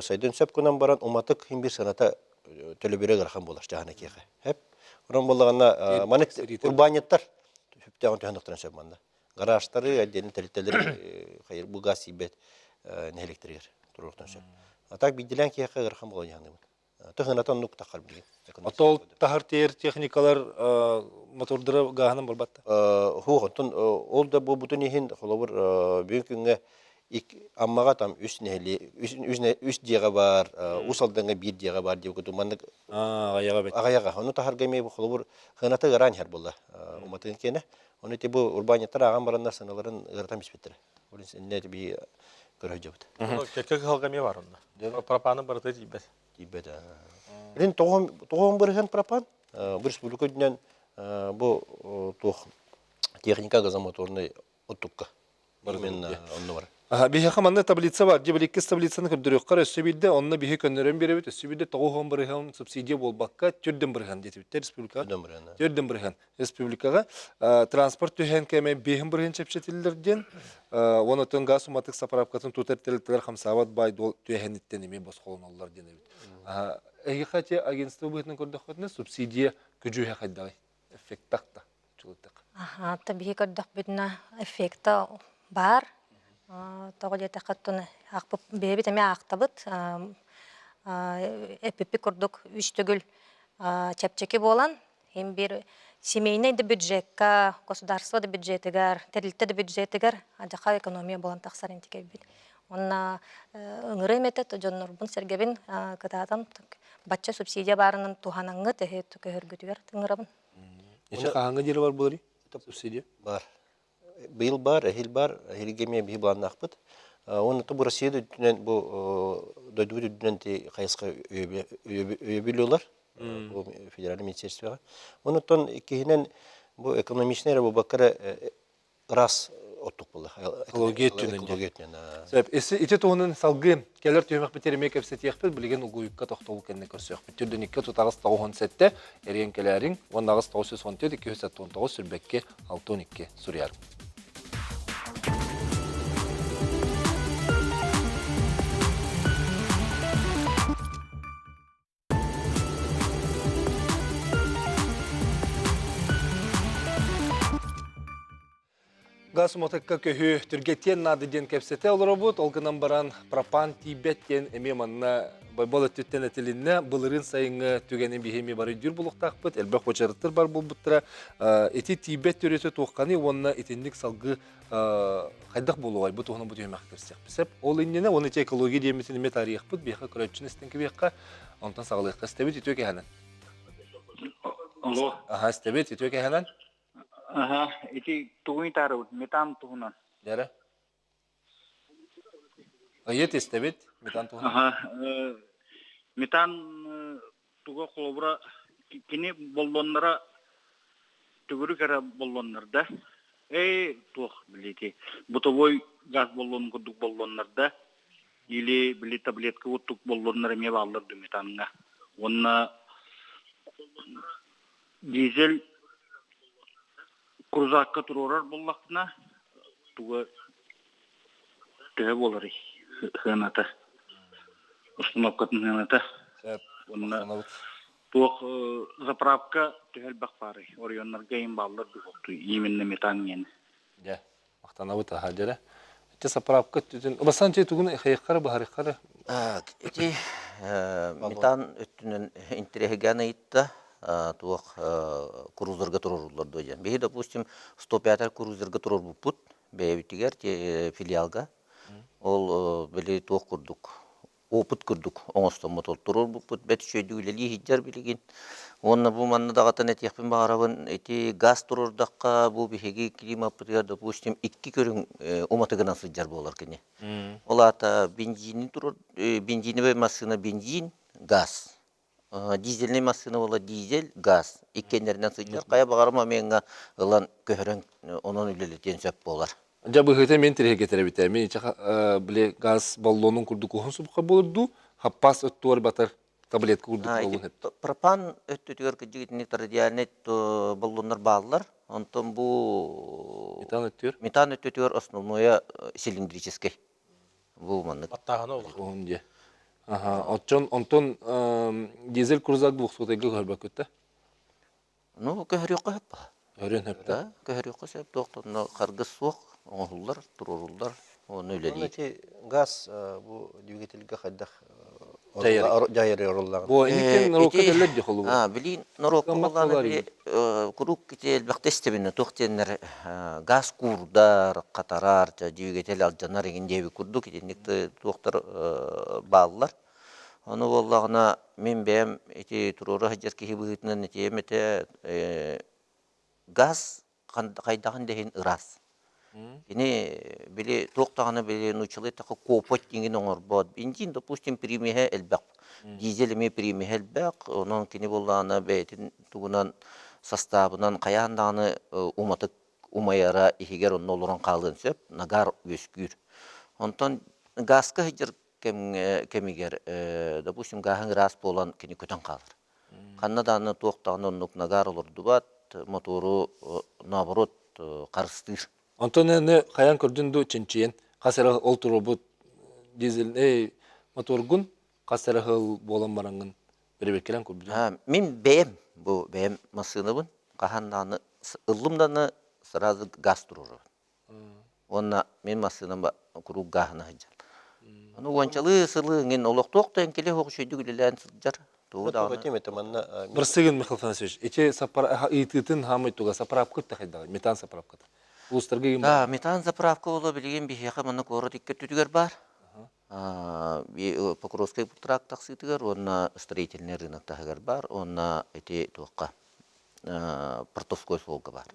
сайдыан сөп гынан баран уматык иһин биир сыаната төлөбүрэ ыарахан буолар чааһынай киһиэхэ. Хэп. Онон буоллаҕына маны урбаанньыттар сүптээҕин түһэн охторон сөп манна. Гаражтары, отдельно тэрилтэлэри хайыр бу газ тиийбэт нэһилиэктэригэр туруохтан сөп. А так биирдилээн киһиэхэ ыарахан буолан иһаныыбын. Тыһыната оннук тахар билигин. Отол таһар тиэр техникалар мотордара гааһынан барбатта. Хуох, оттон ол да буолбутун иһин холобур бүгүн күҥҥэ Аммаҕа там үс нэһилиэк үс дьиэҕэ баар, Уус Алдаҥҥа биир дьиэҕэ баар диэбит курдук маннык аҕыйаҕа бэт. Аҕыйаҕа. Ону таһарга эмиэ холобур хыаната ыараан иһэр буолла. Уматыгын киэнэ. Ону ити бу урбаанньыттар ааҕан бараннар сыаналарын ыаратан биспиттэрэ. Ол иннэ би көрө сылдьабыт. Кэккэ кыһалҕа эмиэ бар онно. Пропаны барыта тиийбэт. Тиийбэт. Билин тоҕуһун бырыһыан пропан. Бу республика үрдүнэн бу туох техника газомоторный оттукка. Именно онно бар. Биһиэхэ манна таблица бар. Дьэ, иккис таблицаны көрдөрүөххэ өссө биирдэ, онно биһи көннөрөн биэрэбит, өссө биирдэ 90 бырыһыан субсидия буолбакка, төрдөн бырыһыан диэтибиттэр республикаҕа. Төрдөн бырыһыан республикаҕа транспорт түһээн кэмэ биэһин бырыһыан чэпчэтиллэр диэн, уон оттон газ уматык сапараапкатын тутар тэрилтэлэр хамсаабат баай-дуол түһэниттэн эмиэ босхолоноллор диэн эбит. Эһиэхэ ити агентство быһыытынан көрдөххүтүнэ субсидия көдьүүһэ хайдаҕый? Эффектах да? чулутык. Аха, та биһи көрдөхпүтүнэ эффекта баар. Тоҕо диэтэххэ оттон бэйэбит эмиэ аахтабыт. Эппиппит курдук үс төгүл чэпчэки буолан, им биир семейный да бюджекка, государство да бюджетыгар, тэрилтэ да бюджетыгар адьаха экономия буолан тахсар интикэйбит. Онна ыҥырыам этэ дьоннорбун сэргэбин кытаатан бачча субсидия баарынан туһанаҥҥыт эһи көһөргүтүгэр ыҥырабын. Эчи хаһааҥҥы диэри бар буоларый? Субсидия? Бар. Быйыл бар, эһил бар, эһилгэ эмиэ биһи былааннаахпыт. Уонна бу Россия үрдүнэн бу дойдубут үрдүнэн ти хайысха өйөбүл ылар бу федеральный министерствоҕа. Онуттан иккиһинэн бу экономичный эрэ буолбакка эрэ ыраас оттук буолла. Экология өттүнэн. Экология өттүнэн. Сөп. Ити туһунан салгыы кэлэр түһүмэхпит эмиэ кэпсэтиэхпит. Билигин угуйукка тохтобул кэннэ көрсүөхпүт. Түрдүн 2 38 97 эриэн кэлээриҥ 18 914 279 сүрбэкки 612 суруйар. Газ уматыкка көһүү түргэтиэн наада диэн кэпсэтэ олоробут. Ол гынан баран пропан тиийбэт диэн эмиэ манна Байбал өттүттэн этилиннэ. Былырыын сайыҥҥы түгэни биһи эмиэ бары өйдүүр буолуохтаахпыт. Элбэх уочараттар бар буолбуттара. Ити тиийбэт төрүөтэ туохханый уонна итинник салгыы хайдах буолуоҕай бу туһунан бу түһүмэххэ кэпсиэхпит сөп. Ол иннинэ уонна ити экология диэммитин эмиэ таарыйыахпыт, биһиэхэ көрөөччүнү истэн кэбиэххэ, онтон саҕалыахха истэбит үтүө кэһэнэн. Алло. Аха, истэбит үтүө кэһэнэн. Аха, ити тугун ытаарыбыт метан туһунан. Дэрэ. Ыйыт истэбит метан туһунан. Аха, метан туга холобура кини боллоннара төгүрүк эрэ боллоннорда. Эй, туох билити бытовой газ боллон курдук боллоннорда или били таблетка курдук боллоннор эмиэ бааллар ду метанҥа. Уонна Дизель крузакка туруорар буоллахпына, туга төһө буоларый сыаната, установкатын сыаната Сөп. уонна Махтанабыт. туох заправка төһө элбэх баарый? Оройуоннарга иһин бааллар дуо именно метан диэн. Дьэ, махтанабыт аһа дьэрэ. Ити заправка өттүтүн, бастаан чэй тугун хайыххара баһарыххара? Ити метан өттүнэн интэриэһиргээн ыйытта, туох крузерга туруоруллар дуо диэн. Биһи, допустим, 105 крузерга туруорбуппут бэйэбитигэр филиалга. Ол били туох курдук опыт курдук оҥостоммут ол туруорбуппут бэрт үчүгэйдик үлэлии сылдьар билигин. Уонна бу манна даҕатан этиэхпин баҕарабын, ити газ туруордахха бу биһиги климаппытыгар, допустим, икки көрүҥ уматыгынан сылдьар буолар кини. Ол аата бензини туруор бензиновай массыына бензин, газ. Дизельнэй массыына буола дизель, газ иккиэннэринэн сылдьар. Хайа баҕарар момеҥҥа ылан көһөрөн онон үлэлэтиэн сөп буолар. Дьэ быһыыта мин тириһигэтэр эбитэ. Мин ичэ били газ баллонун курдук уһун субуха буолар дуу, хаппаас өттүгэр батар таблетка курдук буолуон сөп. Пропан өттүтүгэр кырдьык итинник радиальнай баллоннар бааллар. Онтон бу Метан өттүгэр? Метан өттүтүгэр основное цилиндрический. Бу маннык. Баттааһына улахан. Уһун дьэ. Аха, оччон онтон дизель крузак двухсотайга көһөрбөккүт да? Ну, көһөрүөххэ сөп. Өрүөн сөп да? Да, көһөрүөххэ сөп. Туох харгыс суох оҥоһуллар, туруоруллар, уонна үлэлиир. Ити газ бу двигательгэ хайдах Дьайар. дьайар оруллаҕын? Бу инниктэн норуокка этэллэр дии холобур. Билин норуокка Кыаммат буоллаҕына буолар били куруук ити элбэхтэ истэбинэ туох диэннэр газ куурдар, хатарар, двигатель алдьанар игин диэбит курдук итинник туохтар бааллар. Ону буоллаҕына мин бэйэм ити туруора сылдьар киһи быһыытынан этиэм этэ газ хайдаҕын да иһин ыраас. Кини били туох даҕаны били нууччалыы эттэххэ копоть иҥин оҥорбот. Бензин, допустим, примеһэ элбэх. Дизель эмиэ примеһэ элбэх. Онон кини буоллаҕына бэйэтин тугунан састаабынан хайаан даҕаны уматык умайара иһигэр онно олорон хаалыан сөп, нагар үөскүүр. Онтон газка сылдьар кэмҥэ кэмигэр, допустим, гааһыҥ ыраас буолан кини көтөн хаалар. Ханна даҕаны туох даҕаны оннук нагар олордубат, мотуору наоборот харыстыыр. Онтон аны хайаан көрдүн дуу чинчийэн хас эрэ ол туруорбут дизельнэй моторгун хас эрэ сыл буолан бараҥҥын бэрэбиэркэлээн көрбүтүм. Мин бэйэм бу бэйэм массыынабын хаһан даҕаны ыллым даҕаны сразу газ туруорабын. Уонна мин массыынам куруук гааһына сылдьар. Ону уончалыы сылы иҥин олохтоох да эҥкилэ суох үчүгэйдик үлэлээн сылдьар. Тугу даҕаны. Манна Бырсыгын Михаил Афанасьевич, ити ыйытыытын хаамай туга заправка хайдаҕый? Метан заправката. Улуустарга Да, метан заправка буолуо билигин биһиэхэ манна куорат икки өттүтүгэр баар. Покровскай тракт тахсыытыгар уонна строительный рынок таһыгар баар уонна ити туохха Портовской суолга баар.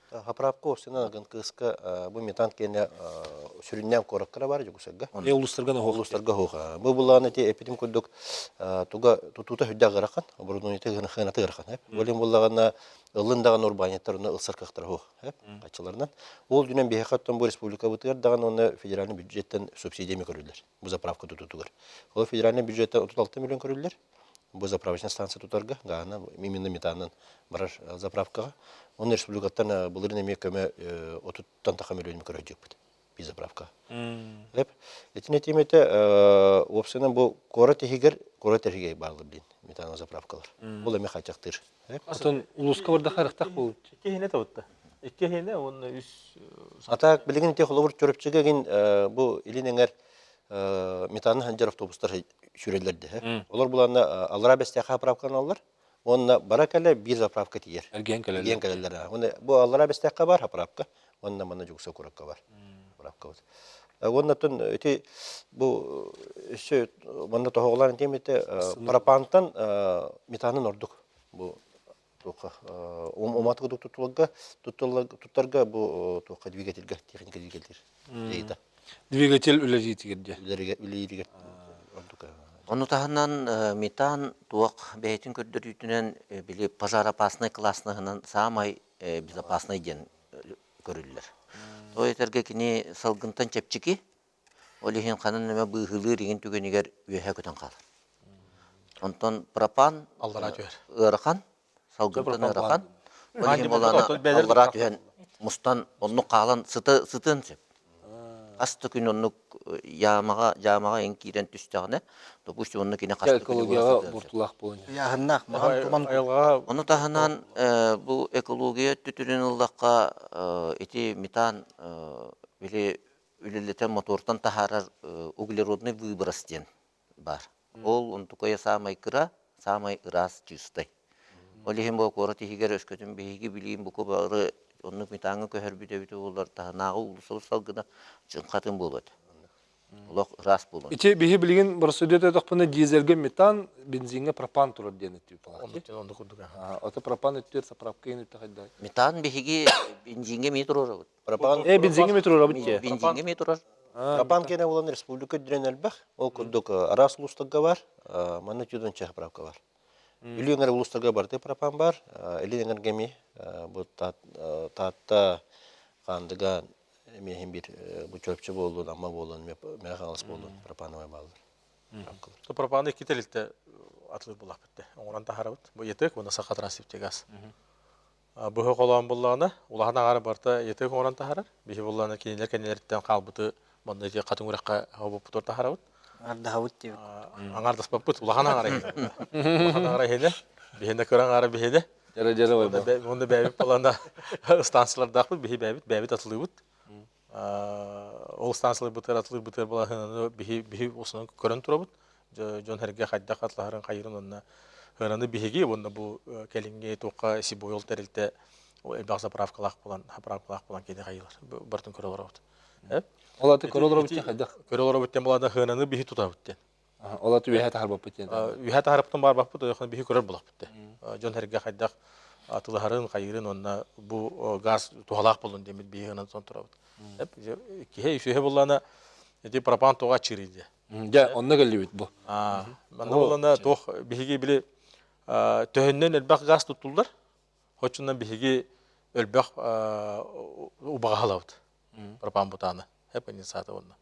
Заправка уопсайынан агын кыыска бу метан киэнэ сүрүннээн куораккара бар Дьокуускайга. Э улуустарга хоох. Улуустарга хоох. Бу булаан ити эпитим курдук туга тутуута үрдэ ыарахан, оборудованиета хыната ыарахан. Олин буллагана ыллын даҕаны урбаанньыттар онно ылсар кыахтара суох хаччыларынан. Ол дүнэн биһиэхэ оттон бу республикабытыгар даҕаны уонна федеральный бюджеттэн субсидия эмиэ көрүллэр бу заправка тутуутугар. Ол федеральный бюджеттэн 36 миллион көрүллэр. Бу заправочная станция тутарга, гаана именно метанынан барар заправкаҕа. Онно республикаттан былырыын эмиэ көмө 30-тан таха миллион көрөдьүкпүт. Би заправка. Реп. Итини этиим этэ, уопсайынан бу куорат иһигэр, куорат иһигэр бааллар диин метановый заправкалар. Бұл эми хачактыр. Отон улууска барда харахтах буолут. Икки иһинэ табытта. Икки иһинэ уонна үс Ата билигин ити холобур Чурапчыга гин бу илин эҥэр метаны ханжар автобустар сүрэллэрде. Олор буланна аллара бэстээхэ заправканалар. Уонна бара кэлэ биир заправка тиийэр. Эргиэн кэлэллэр. Эргиэн кэлэллэр. Уонна бу аллара бэстээххэ бар заправка, уонна манна Дьокуускай куоракка бар. Заправка вот. Уонна оттон ити бу өссө манна тоһоҕолоон этиэм этэ пропантан метанын ордук бу туохха уматыгы туттуларга туттарга бу туохха двигательгэ техника двигатель дейта. Двигатель үлэлиитигэр дьэ. Үлэлиитигэр ордук. Ону таһынан метан туох бэйэтин көрдөрүүтүнэн били пожароопасный классныһынан саамай безопасный диэн көрүллэр. Ол этэргэ кини салгынтан чэпчэки, ол иһин ханан эмэ быыһылыыр игин түгэнигэр үөһэ көтөн хаалар. Онтон пропан аллараа түһэр. Ыарахан, салгынтан ыарахан. Ол иһин буолаана аллараа түһэн мустан оннук хаалан сытыан сөп. Хас да күн оннук яамаҕа дьаамаҕа ин киирэн түстэҕинэ, допустим, оннук кини хас да күнү Экологияҕа буортулаах буолан. Ыйааһыннаах, маҕан туман. Айылҕаҕа Ону таһынан бу экология өттүтүнэн ыллахха ити метан били үлэлэтэн мотуортан таһаарар углеродный выброс диэн баар. Ол онтукайа саамай кыра, саамай ыраас чыыстай. Ол иһин бу куорат иһигэр өскөтүн биһиги билиим буку бары оннук метаҥҥа көһөрбүт эбитэ буоллар таһынааҕы уулуссабыт салгына чыҥхатын буолуо этэ. Олох ыраас буолуон. Ити биһи билигин боросудьуот этохпуна дизельгэ метан, бензиҥҥэ пропан турар диэн этти Оннук оннук курдук. Ото пропан өттүөр заправка иһин үттэ хайда. Метан биһиги бензиҥҥэ эмиэ туруорабыт. Пропан Э бензиҥҥэ эмиэ туруорабыт дии. Бензиҥҥэ эмиэ турар. Пропан киэнэ буолан республика үрдүнэн элбэх. Ол курдук араас улуустарга бар, манна түөрт заправка бар. Бүлүү эҥэр улуустарга барыта пропан бар, Илин эҥэргэ эмиэ бу Таатта, Хаандыга эмиэ иһин биир бу Чурапчы буоллун, Амма буоллун, Мэҥэ Хаҥалас буоллун пропановай бааллар. Пропаны икки тэрилтэ атылыыр буоллахпыт дии. Оҥорон таһаарабыт. Бу ЯТЭК уонна Сахатранснефтегаз. Быһа холоон буллаҕына, улахан аҥаара барыта ЯТЭК оҥорон таһаарар. Биһи буллаҕына кинилэр кэннилэриттэн хаалбыты манна ити хатыҥ үрэххэ хобуппутугар таһаарабыт. Аҥардаһабыт диэбит. Аҥардаспаппыт, улахан аҥара иһинэ. Улахан аҥара иһинэ, биһинэ кыра аҥара биһинэ. Дьара-дьара ойбо. Онно бэйэбит балана станциялардаахпыт, биһи бэйэбит, бэйэбит атылыыбыт. Ол станцияларбытыгар атылыырбытыгар балаһыананы биһи биһи осунан көрөн турабыт. Дьон сэргэ хайдах атлаһарын хайырын уонна ыараны биһиги уонна бу кэлиҥҥи туохха Сибойл тэрилтэ элбэх заправкалаах буолан заправкалаах буолан кини хайыылар барытын көрө олоробут. Ол аты көрө олоробут диэн хайдах? Көрө олоробут диэн буолаана хыананы биһи тутабыт диэн. Ол аты үөһэ таһарбаппыт диэн. Үөһэ таһарбыттан баарбаппыт, ойохон биһи көрөр булахпыт диэн. Дьон сэргэ хайдах атылаһарын, хайыырын уонна бу газ туһалаах боллун диэммит биһи ынан сон турабыт. Киһи үсүһэ буллаана ити пропан тоҕо аччыырый диye. Дьэ, онно кэллибит бу. Манна буллана туох биһиги били төһөннөн элбэх газ туттуллар, хочунан биһиги өлбөх убаҕаһалабыт пропан бутааны хеп конденсата уонна.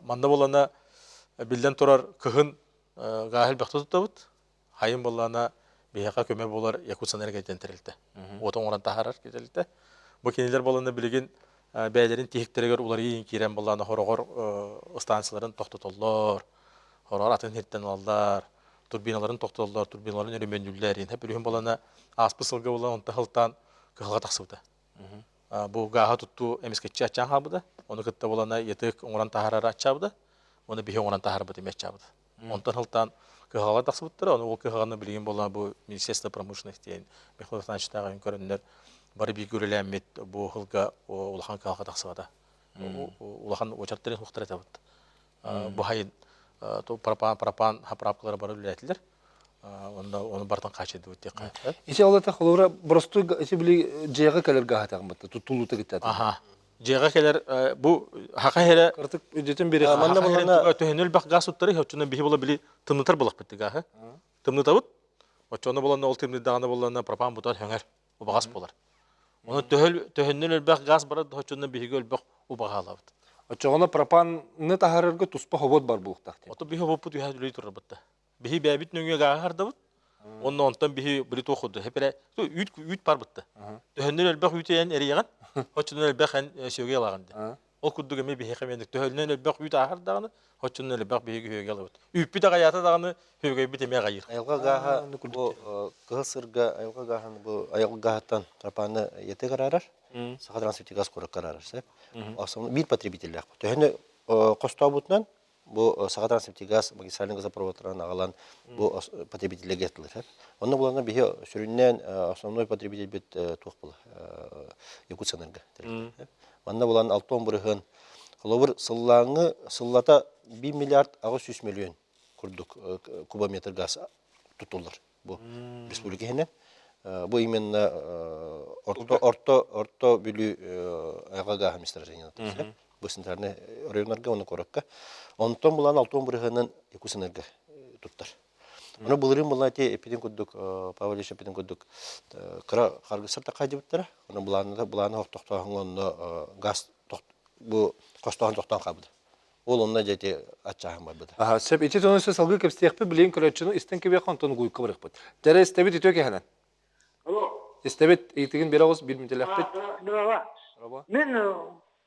Манна булана биллэн турар кыһын гааһы элбэхтэ туттабыт. Хайын буллана биһиэхэ көмө буолар Якутсэнерго диэн тэрилтэ. Уот оҥорон таһаарар тэрилтэ. Бу кинилэр буолана билигин бэйэлэрин тиһиктэригэр уларыйыы киирэн буоллаана хороҕор станцияларын тохтотоллор, хороҕор атын сиртэн ылаллар, турбиналарын тохтотоллор, турбиналарын өрөмүөннүүллэр. Иһин бүрүһүн буолана ааспыт сылга буолан онто сылтаан кыһалҕа тахсыбыта. Бу гааһы туттуу эмискэччи аччаан хаалбыта. Ону кытта буолана ЯТЭК оҥорон таһаарара аччаабыта. Уонна биһи оҥорон таһаарбыт эмиэ аччаабыта. Онтон сылтаан кыһалҕа тахсыбыттара. Ону ол кыһалҕаны билигин буолла бу Министерство промышленности диэн Михаил Александровичтааҕы көрөннөр бары бииргэ үлэлээммит бу сылга улахан кыһалҕа тахсыбата. Улахан уочараттарын суохтар этэ. Бу хайын пропан пропан заправкалара бары үлэлэтилэр. Онно ону бартан хаачыйдыбыт диэххэ. Ити ол это холобура боростуой ити били дьиэҕэ кэлэр гааһы батта туттулуута киттэ. Аха. Дьиэҕэ кэлэр бу хака эрэ кыртык үдүтүн бири манна булана төһөнү элбэх гаас туттары оччонон биһи була били тымнытар булахпыт гааһы. Тымнытабыт. Оччону буланна ол тымныйдаҕына буллана пропан бутар хөҥөр убаҕас буолар. Ону төһөннөн элбэх гаас барар да оччонон биһиги элбэх убаҕаалабыт. Оччоҕуна пропаны таһаарарга туспа хобот бар буолуохтаах диэн. Ото биһи хобоппут үһэ үлэй турар бытта. Биһи бэйэбит нөҥүө гааһы хардабыт. Онно онтон биһи били туох курдук хепere үүт үүт бар бытта. Төһөннөн элбэх үүтү эн эрийэҕин, оччонон элбэх эн сүөгэй ылаҕын диэн. Ол курдук эмиэ биһиэхэ эмиэ төһөннөн элбэх үүт ааһар даҕаны, оччонон элбэх биһиги сүөгэй ылабыт. Үүппүт аҕайаата даҕаны, сүөгэйбит эмиэ аҕайыыр. Айылҕа гааһа бу Кыһыл Сырга айылҕа гааһын бу айылҕа гааһыттан пропаны ете караарар, Саха Трансфертигаз курак караарар сөп. Основной биир потребителлээх. Төһөнү хостообутунан бу Саха Трансфертигаз магистральный газопроводтарын аҕалан бу потребителлэргэ тылыр. Онно булана биһи сүрүннээн основной потребитель туох була Якутсэнерго. Манна булан 60 бырыһын холобур сыллааҥы сыллата 1 миллиард 800 миллион курдук кубометр газ тутуллар бу республика иһинэн. Бу именно орто орто орто Бүлүү айылҕа гааһа месторождение бу центральный районнарга уонна куоракка. Онтон булан алтон бырыһыанын Якутсэнерго туттар. Ону былырыын була ити эппитин курдук Павел Ильич эппитин курдук кыра харгыстар такайдыбыттара. Ону былааны былааны хохтохтооһуҥҥа онно газ бу хостоон тохтоон хаалбыта. Ол онно дьэ ити аччааһын барбыта. Аха, сөп. Ити тонусы салгыы кэпсиэхпит, билигин көрөөччүнү истэн кэбиэххэ, онтон угуйукка барыахпыт. Дьэрэ истэбит үтүө кэһэнэн. Алло. Истэбит, ыйытыгын биэрэ оҕус, биир мүнүтэлэхпит. Здорово. Мен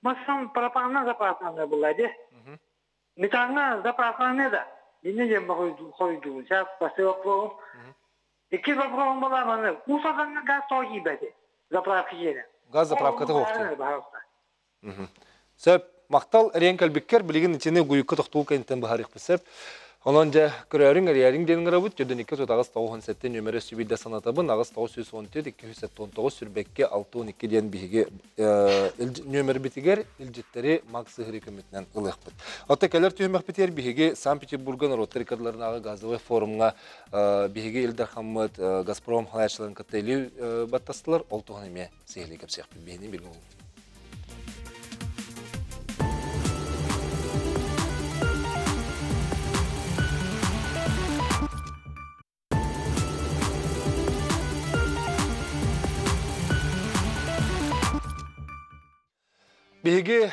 массам пропаганда заправканы была, де? Метанга заправканы да. Мине дем хойдуун. Сейчас бастый вопрос. Икки вопрос была, маны. Усаганна газ тоги бәде. Заправка жері. Газ заправкаты хоқту. Сөп, махтал эриэн кэлбиккэр билигин итини гуйукка тохтуу кэнниттэн быһаарыахпыт сөп. Онон дьэ көрөөрүҥ эрийээриҥ диэн ыҥырабыт. Төрдүн 2 8 97 нүөмэрэ сүбүйдэ санатабын. 8 914 279 сүрбэккэ 612 диэн биһиги нүөмэрбитигэр илдьиттэри Макс Сыһыры көмөтүнэн ылыахпыт. Оттон кэлэр түһүмэхпитигэр биһиги Санкт-Петербурга норуоттар иккардыларынааҕы газовай форумҥа биһиги Ил Дархаммыт Газпром халааччыларын кытта илии баттастылар. Ол туһунан эмиэ сиһилии кэпсиэхпит. Биһини билгэ Биһиги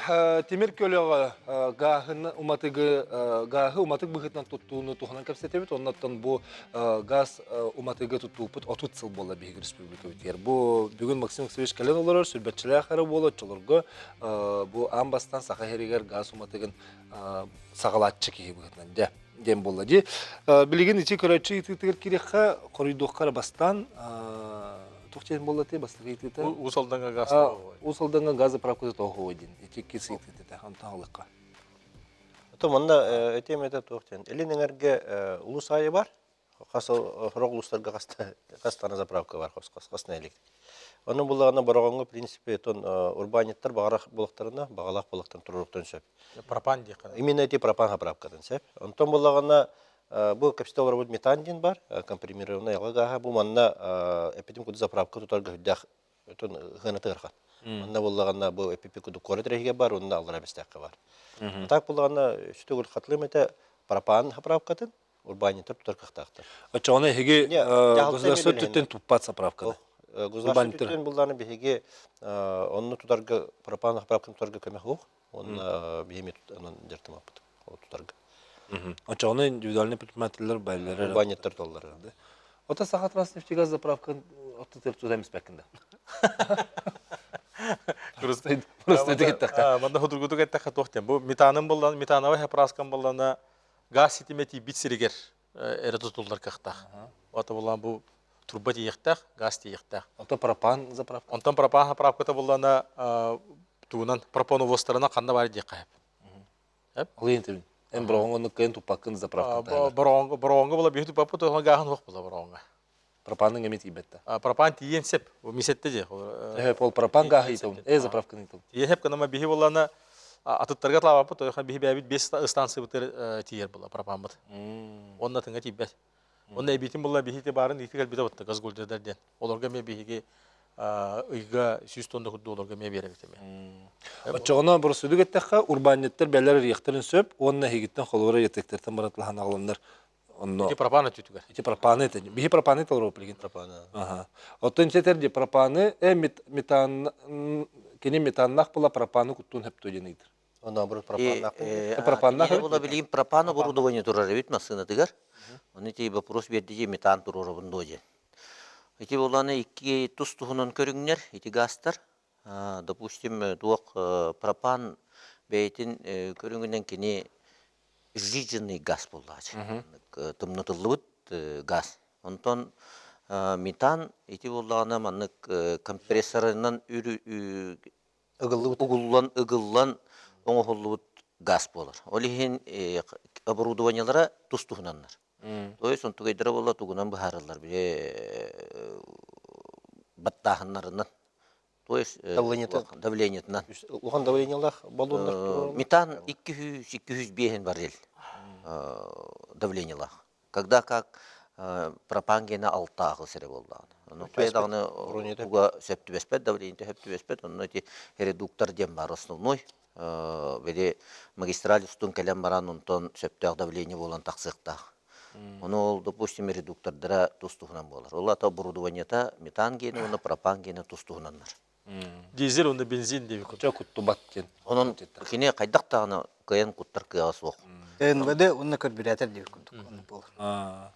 тимир көлөҕө гааһын уматыгы гааһы уматык быһыытынан туттууну туһунан кэпсэтэбит. Оннуттан бу газ уматыгы туттууппут 30 сыл буолла биһиги республикабытыгар. Бу бүгүн Максим Максимович кэлэн олорор, сүрбэтчилээх эрэ буола оччолорго бу аан бастаан Саха сиригэр газ уматыгын саҕалааччы киһи быһыытынан дьэ диэн буолла дии. Билигин ити көрөөччү ыйытыытыгар кириэххэ хоруйдуохха эрэ бастаан туох диэн буолла ти бастакы ыйытыыта? Уус Алдаҥҥа газ Уус Алдаҥҥа газ заправката тоҕо диэн ити иккис ыйытыыта онтон алыхха. То манна этиэм этэ туох диэн Илин эҥэргэ улус аайы бар хас сорох улуустарга хас заправка бар хос хас хас нэһилиэк. Онон буллаҕына Бороҕоҥҥо в принципе тон урбаанньыттар баҕарах буолахтарына баҕалаах буолахтарын туруоруохтарын сөп. Пропан диэххэ. Именно эти пропан заправкатын сөп. Онтон буллаҕына бу кэпсэтэ олоробут метан диэн бар, компримированный айылҕа гааһа. Бу манна эппитим курдук заправка тутарга үрдээх ыһыана тыархан. Манна буллаҕына бу эппиппит курдук куорат эрэһигэ бар, уонна аллара бэстээххэ бар. Так буллаҕына сүтүгүр хатылым этэ пропан заправкатын урбаанньыттар тутар кыахтаахтар. Оччоҕуна эһиги государство өттүттэн туппат заправканы? Государство өттүттэн буллаҕына биһиги онну тутарга пропан заправканы тутарга көмө суох. Онно биһиги онон дьарыктаммаппыт ол тутарга. Оччоҕуна индивидуальный предпринимателлэр байлары Урбаанньыттар толлар. Ота Саха Транснефтегаз заправканы оттутар тутан испэккин да. Просто просто эттэххэ. Манна худургутук эттэххэ туох диэн. Бу метаным буллан, метановай заправкам буллана газ ситимэ тиийбит сиригэр эрэ тутуллар кыахтаах. Ото булан бу турба тиийиэхтээх, газ тиийиэхтээх. Онтон пропан заправка. Онтон пропан заправката буллана тугунан пропоновозтарына ханна бар диэххэ сөп. Алыйын тебин. Эн бороҕоҥҥо кыайан туппаккын заправка. Бороҕоҥҥо бороҕоҥҥо була биһи туппаппыт оһон гааһын суох була бороҕоҥҥо. Пропаның эми тиийбэттэ. Пропан тиийэн сеп. Мисетте же. Э, пол пропан гааһы итабын. Э, заправканы итабын. Тиийэн сеп кынама биһи буллана. Атыттарга тлаабаппыт, ойоха биһи бэйэбит бес станциябытыгар тиийэр була пропаммыт. Онно тыҥа тиийбэт. Онно эбиитин була биһиги баарын ити кэлбитэ батта газгольдердар диэн. Олорго эмиэ биһиги ыйга 100 тонна курдук олорго эмиэ биэрэбит эмиэ. Оччоҕуна боросудук эттэххэ, урбаанньыттар бэлэр ыйыахтарын сөп уонна эһигиттэн холобура ыйытыктартан баран тылаһан аҕаланнар онно Ити пропан өттүтүгэр. Ити пропаны это. Биһи пропаны толору билигин. Пропаны. Аха. Оттон ити ди пропаны э метан кини метаннах була пропаны куттун хөптө диэн ыйдыр. Онно наоборот пропаннаах. Пропаннаах. Була билигин пропан оборудование турар эбит массыынатыгар. Оны ити вопрос берди метан туруорабын дуо диэн. Ити буоланы икки тус туһунан көрүҥнэр, ити газтар. Допустим, туох пропан бэйэтин көрүҥүнэн кини сжиженный газ буоллаачы. Тымнытыллыбыт газ. Онтон метан ити буоллаҕына маннык компрессорынан Ыгыллыбыт. угуллан ыгыллан оҥоһуллубут газ буолар. Ол иһин оборудованиелара тус туһунаннар. То есть онтугайдара буолла тугунан быһаарыллар били баттааһыннарынан. То есть Давлениета. давлениетынан. Улахан давлениелаах баллоннар Метан 200-205 баррель давлениелаах. Когда как пропан гена алтааҕы сирэ буоллаҕына. Ону даҕаны туга сөп түбэспэт, давлениета сөп түбэспэт, онно ити редуктор диэн баар основной. Били магистраль устун кэлэн баран онтон сөптөөх давление буолан тахсыахтаах. Ону ол, допустим, редуктордара тус-туһунан буолар. Ол ата оборудованиета метан гиэнэ уонна пропан гиэнэ тус-туһунаннар. Дизель уонна бензин диэби Чө куттубат диэн. Онон кини хайдах даҕаны кыайан куттар кыаҕа суох. НВД уонна көрбүрээтэр диэбит курдук оннук буолар.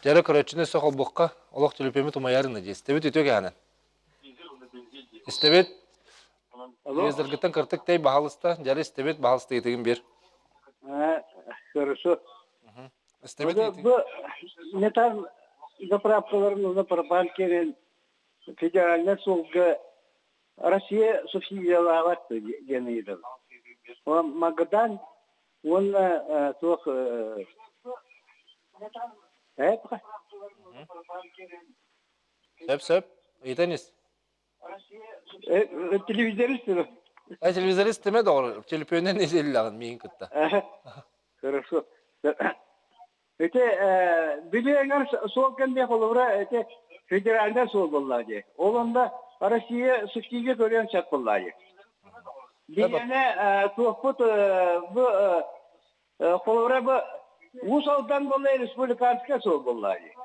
Дьэрэ көрөөччүнү өссө холбуохха олох төлөпүөмүт умайарына дии. Истэбит үтүө кэһэнэн. Истэбит. Телевизоргыттан кыртык тэй баһалыста. Дьэрэ истэбит баһалыста ыйытыгын бир. Хорошо. Истэбит Бу метан заправкаларын уонна пропан киэрин федеральнай суолга Россия субсидиялаабат диэн ыйытабын. Магадан уонна туох Сөп сөп. Ыйытан ис. Телевизорист А телевизорист теме доҕор, телефонунан изиллэҕин миин кытта. Хорошо. Ити билиэҥэр суол кэмниэ холобура ити федеральнай суол буоллаа дии. Ол онно Россия субсидия көрүөн сөп буоллаа дии. Биһиэнэ туохпут бу холобура бу Уус Алдан буолла республиканскай суол буоллаа дии.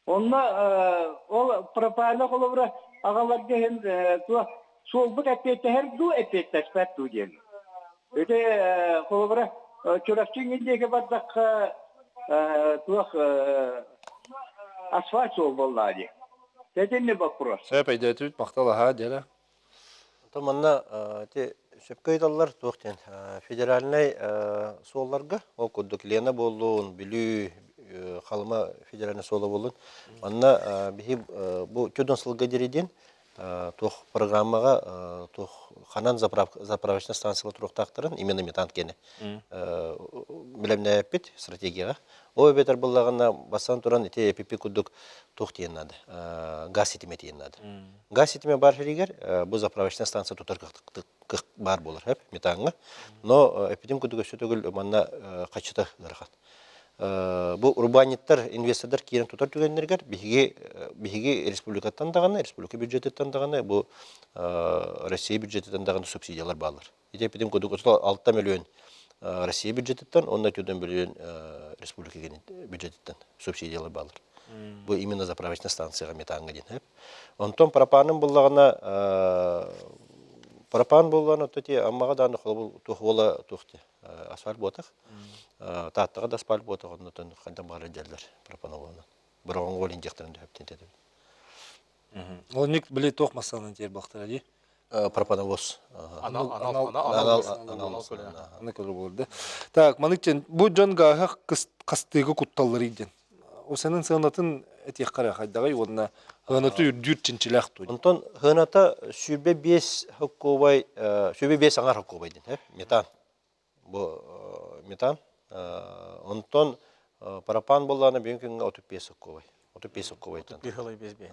Онно ол пропана холобура аҕаларга иһин туох суолбут эппиэттэһэр дуу, эппиэттэспэт дуу диэн. Ити холобура Чурапчы диэки бардахха туох асфальт суол буоллаа дии. Итинни вопрос. Сөп өйдөөтүбүт махтал аһаа дьэрэ. Онтон манна ити сөпкө ыйыталлар туох диэн федеральнай суолларга ол курдук Лена буоллун, Бүлүү, Халыма федеральнай суола буоллун. Манна биһи бу чудон сылга диэри диэн туох программаҕа туох ханан заправочная станциялар туруохтаахтарын именно метан киэнэ бэлэмнээппит стратегияҕа. Ол эбэтэр буоллаҕына бастан туран ити эпипи курдук туох диэн наада газ ситимэ диэн наада. Газ ситимэ баар сиригэр бу заправочная станция тутар кыах баар буолар сөп метаҥҥа. Но эппитим курдук өссө төгүл манна хаччыта ыарахан. Бу урбаанньыттар, инвестордар киирэн тутар түгэннэригэр биһиги биһиги республикаттан даҕаны, республика бюджетыттан даҕаны, бу Россия бюджетыттан даҕаны субсидиялар бааллар. Ити эппитим курдук 6 миллион Россия бюджетыттан уонна 4 миллион республика бюджетыттан субсидиялар бааллар. Бу именно заправочная станцияҕа метаҥҥа диэн. Онтон пропаным буллаҕына пропан буоллаҕына то ти Аммаҕа даҕаны холобур туох уола туох ти асфальт буотах Тааттаҕа да асфальт буотах оннотон хантан баҕарар дьэллэр пропанованы быраҕан уолин диэхтэрин дөһөптен тэтэбит. Ол ник били туох массанан тиэр бахтара дии? Пропановоз. Анал анал анал анал көрө Так, манык бу дьон гааһы хастыыга кутталлар диэн. Осенин сыанатын этиэххэ хайдаҕый уонна хыанаты үрдүүр чинчилээх туй. Онтон хыаната 105 хоккуобай 105 аҥар хоккуобай диэн, метан. Бу метан. Онтон пропан буоллаҕына бүгүн күҥҥэ 35 соккуобай. 35 соккуобайтан. 35 бе.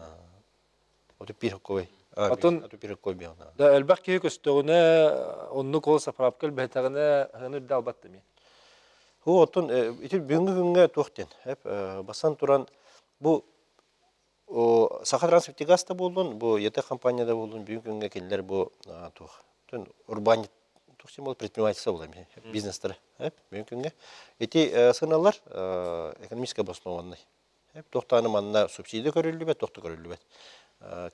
31 хокковай. Атын 31 хокковай биэҕин. Да элбэх киһи көстөҕүнэ оннук ол заправка элбэтэҕинэ ыһыны үрдэ албат да Ху оттон ити бүгүҥҥү күҥҥэ туох диэн басан туран бу Саха Трансфтегаз да буоллун, бу ЕТ компания да буоллун, бүгүн күҥҥэ кинилэр бу туох урбаанньыт туох символ предпринимательство буолар бизнестары бүгүн күҥҥэ ити сыаналар экономически обоснованный туохтааны манна субсидия көрүллүбэт туох да көрүллүбэт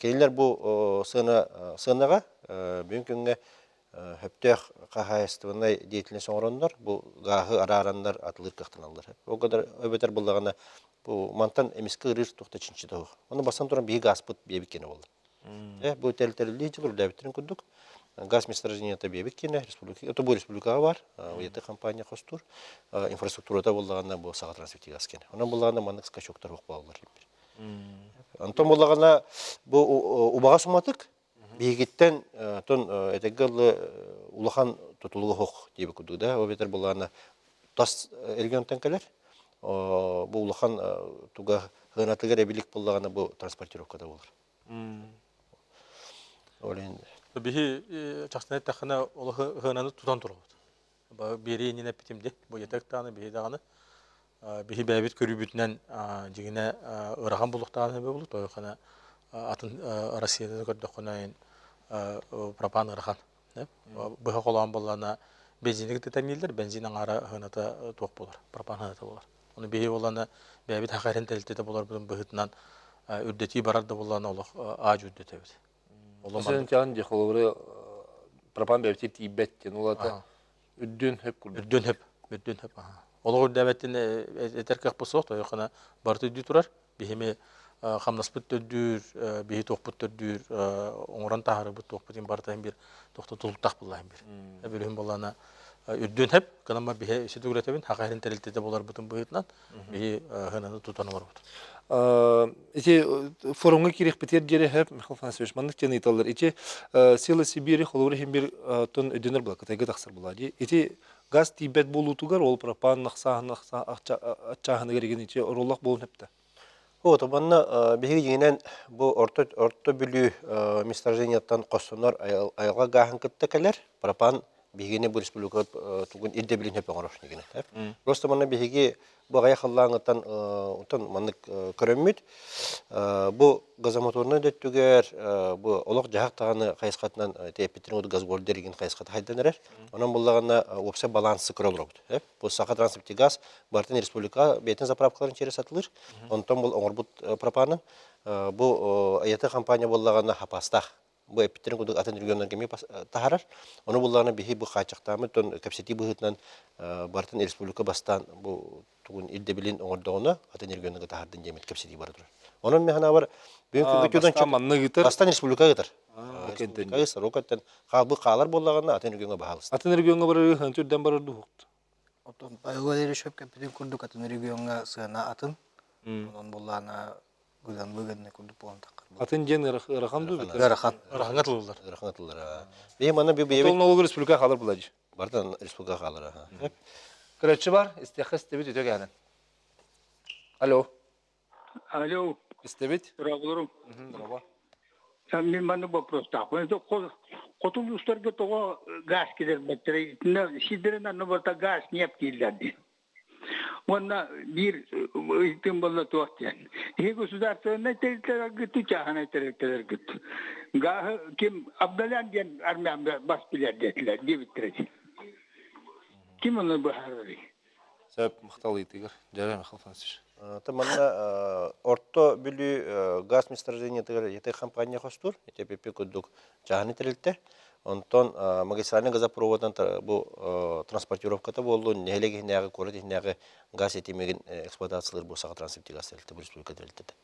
кинилэр бу сыана сыанаҕа бүгүн күҥҥэ сөптөөх хаһаайыстыбаннай деятельность оҥороннор бу гааһы араараннар атылыыр кыахтаналлар ол гынар эбэтэр буллаҕына бу мантан эмискэ ырыыр туох да чинчитэ суох ону бастан туран биһиги гааспыт биэбит киэнэ буолла бу тэрилтэриллии дьыл үрдээбиттэрин курдук газ месторождениета биэбит киэнэ республика это бу республикаҕа бар УЕТ компания хостуур инфраструктурата буоллаҕына бу Саха Трансфтегаз киэнэ онон буоллаҕына маннык скачоктар суох буолаллар онтон буоллаҕына бу убаҕас уматык Биһигиттэн тон этэргэ дылы улахан тутулуга суох диэбит курдук да, ол эбэтэр былаана тас регионтан кэлэр. Бу улахан туга сыанатыгар эбилик буоллаҕына бу транспортировката буолар. Ол иһин Биһи чахчыны эттэххинэ ол ыһыананы тутан турабыт. Биэрии иннинэ эппитим дии. Бу ятак даҕаны биһи даҕаны биһи бэйэбит көрүүбүтүнэн дьиҥинэ ыарахан булуктааҕын эбэ булу тойохана атын Россияны көрдөххүнэ пропан ыарахан быһа холоон буоллаана бензини кытта тэҥнииллэр бензин аҥаара ыһыната туох буолар пропан ыһыната буолар ону биһи буоллаана бэйэбит хахэрин тэрилтэтэ буоларбытын быһыытынан үрдэтии барар да буоллаана олох аадьу үрдэтэбит Оломан дии холобуру пропан бэбитир тиийбэт диэн ол ата үрдүн хөп курдук. Үрдүн хөп, үрдүн хөп. Олох үрдээбэттин этэр кыахпыт суох, тойохына барыта үрдүү турар. Биһими хамнаспыт төрдүүр, биһи туохпут төрдүүр, оҥорон таһаарыбыт туохпут им барыта бир тохто тулуктах буллаһын бир. Бүлүһүн боллана үрдүн хөп, кынама биһи сүтүгүрэтебин, хаха тэрилтэтэ боларбытын быһыытынан биһи хынаны тутан олорбут. Ити форумҥа киириэхпитигэр диэри сөп, Михаил Афанасьевич, маннык диэн ыйыталлар. Ити Сила Сибири холобур иһин бир тон өйдөнөр була, Кытайга тахсар була дии. Ити газ тиийбэт буолуутугар ол пропан аччааһыныгар игин ити оруоллаах буолуон сөптө. Вот, манна биһиги дьиҥинэн бу орто орто Бүлүү месторождениеттан хостонор айылҕа гааһын кытта кэлэр пропан биһигини бу республика тугун ирдэбилин сөп оҥорор дигинэ. Просто манна биһиги бу аҕыйах халлааҥҥыттан оттон маннык көрөммүт бу газомоторнай да өттүгэр бу олох-дьаһах даҕаны хайысхатынан эппиттэрин газгольдер игин хайысхата хайдан эрэр. Онон буллаҕына уопсай балансы көрө олоробут. Бу Саха Транснефтегаз барытын республика бэйэтин заправкаларын через сатылыыр. Онтон бұл оҥорбут пропанын бу АЯТ компания буоллаҕына хапастаах бу эппиттэрин курдук атын регионнарга эмиэ таһарар. Ону буллаҕына биһи бу хааччахтааммыт тон кэпсэтии быһыытынан барытын республика бастаан бу тугун ирдэбилин оҥордоҕуна атын регионнарга таһардын диэмит кэпсэтии бара турар. Онон мен санаабар бүгүн манна ыытар бастаан республика ыытар. Республика ыытар. Ол хаалбы хаалар буоллаҕына атын региоҥҥа баһаалыста. Атын региоҥҥа барар түрдэн барар дуһукту. Оттон Павел Валерьевич кэппитин курдук атын региоҥҥа сыана атын. Онон буллаана гыдан выгодный курдук буолан таххар. Атын диэн ыарахан дуу? Ыарахан. Ыарахаҥа тылылар. Ыарахан тыллар. Биһи манна би Ол налогы республика хаалар буладьы. Бардан республика хаалар. Көрөччү бар, истиэххэ истэбит үтө кээнэн. Алло. Алло. Истэбит. Здравствуйте. Здорово. Мин маннык вопростаахпын. Хоту улуустарга тоҕо газ киллэрбэттэрэй? Итиннэ сирдэрин анны барыта газ, ньиэп дииллэр дии. Уонна биир ыйытыым буолла туох диэн. Иһи государственнай тэрилтэлэргит, чааһынай тэрилтэлэргит. Гааһы ким Абдалян диэн армян бас билэр диэтилэр диэбиттэрэ дии. Ким ону быһаарарый? Сөп, махтал ыйытыгар. Дьэ, Михаил Афанасьевич. Та манна Орто Бүлүү газ месторождениетыгар ити компания хостуур, ити ПП курдук чааһынай тэрилтэ. Онтон магистральный газопроводынан бу транспортировката буоллун, нэһилиэк иһинээҕи, куорат иһинээҕи газ ситимигин эксплуатациялыыр бу Саха Транснефтегаз тэрилтэ, бу республика тэрилтэтэ.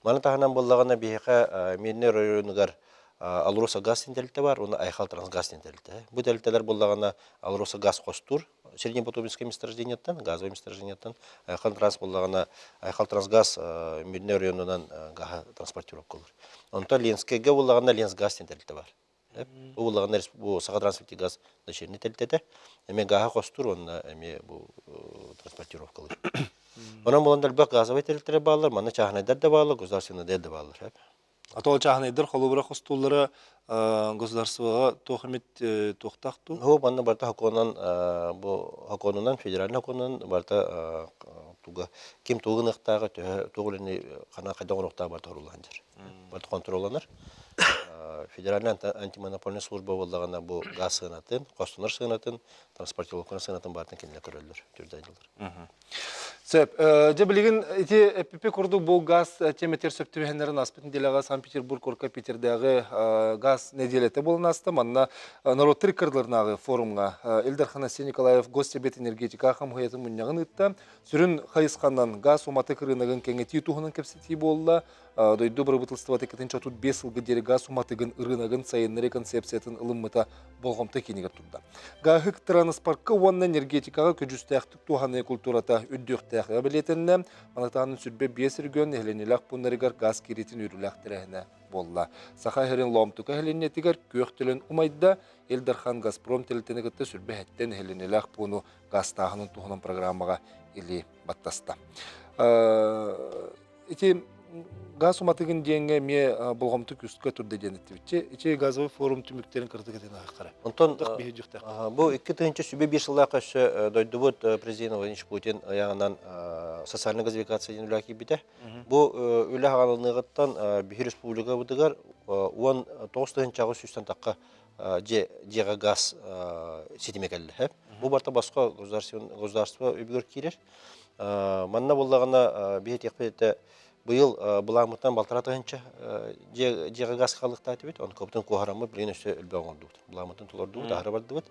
Маны таһынан буоллаҕына биһиэхэ Мирнэй оройуонугар Алроса газ тэрилтэ бар, уонна Айхал Трансгаз тэрилтэ. Бу тэрилтэлэр буоллаҕына Алроса газ хостуур, Среднепотопинское месторождениеттан, газовое месторождениеттан Айхал Транс буоллаҕына Айхал Трансгаз Мирнэй оройуонунан гаһа транспортировкалыыр. Онтон Ленскэйгэ буоллаҕына Ленсгаз диэн тэрилтэ бар. Бу буоллаҕына бу Саха Трансфтегаз дочерний тэрилтэтэ. Эмиэ гааһы хостуур уонна эмиэ бу А то чааһынайдар холобура хостууллара государствоҕа туох эмит туохтаах дуу? Хо манна барыта хокуонан бу хокуонунан федеральный хокуонунан барыта туга ким тугу гыныахтааҕа төһө туох үлэни хана хайдах оҥоруохтааҕа барыта хоруллан дьэр. Барыта контролланар. Федеральная антимонопольная служба буоллаҕына бу газ сыанатын, хостонор сыанатын, транспортировканы сыанатын барытын кинилэр көрөллөр, түрдэйдилэр. Сөп. Дьэ билигин ити эппипи курдук бу газ темэтигэр сөп түбэһиннэрин ааспыт нэдиэлэҕэ Санкт-Петербург куоракка Питердээҕи газ нэдиэлэтэ буолан ааста. Манна норуоттар иккардыларынааҕы форумҥа Ил Дархан Айсен Николаев Госсэбиэт энергетика хамыыһыйатын мунньаҕын ыытта. Сүрүн хайысханан газ уматык ырыынагын кэҥэтии туһунан кэпсэтии буолла. Дойду бырабыыталыстыбата 235 сылга диэри газ уматыгын ырыынагын сайыннарыы концепциятын ылыммыта болҕомто киинигэр турда. Гааһык тырааныспарка уонна энергетикаҕа көдьүүстээхтик туһаныы культурата үрдүөхтээҕэ бэлиэтэннэ. Манатаанын 25 регион нэһилиэнньэлээх пууннарыгар газ киириитин үөрүүлээх тэрээһинэ буолла. Саха сирин Лоомтука нэһилиэнньэтигэр күөх төлөн умайда. Ил Дархан Газпром тэрилтэни кытта сүрбэ хэттэн нэһилиэнньэлээх пууну газтааһынын туһунан программаҕа илии баттаста. Ити газ уматыгын диэҥҥэ эмиэ болҕомто күүскэ турда диэн эттибитчи. Ити газовый форум түмүктэрин кыратык этэн ааххара. Онтон бу 2001 сыллаах өссө дойдубут президент Владимир Путин ыйааҕынан социальная газификация диэн үлэ киирбитэ. Бу үлэ хаалыныаҕыттан биһи республикабытыгар 19 тыһыынчаҕа сүүстэн тахха дьиэҕэ газ ситимэ кэллэ. Бу барыта босхо государство үбүгэр киирэр. Манна буоллаҕына биһи этиэхпит этэ быйыл былааммытынан балтараа тыһыынча дьиэҕэ газ хаалыахтаатыбыт. Онкобутун куоһараммыт билигин өссө элбэх оҥордубут. Былааммытын толордубут, аһара бардыбыт.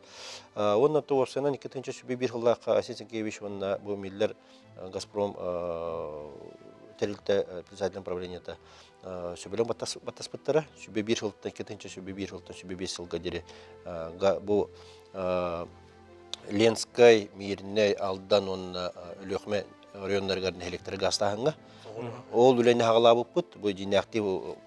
Уонна уопсайынан 2001 сыллаахха Асин Сергеевич уонна бу Миллер Газпром тэрилтэ председателин правлениета сөбүлэҥ баттаспыттара. Сүбэ биир сылтан 2001 сылтан сүбэ биэс сылга диэри бу Ленскай, Миирнэй, Алдан уонна Өлүөхүмэ оройуоннарыгар нэһилиэктэри гаастааһыҥҥа. Ол үлэни хаҕалаабыппыт. Бу дьиҥнээхтии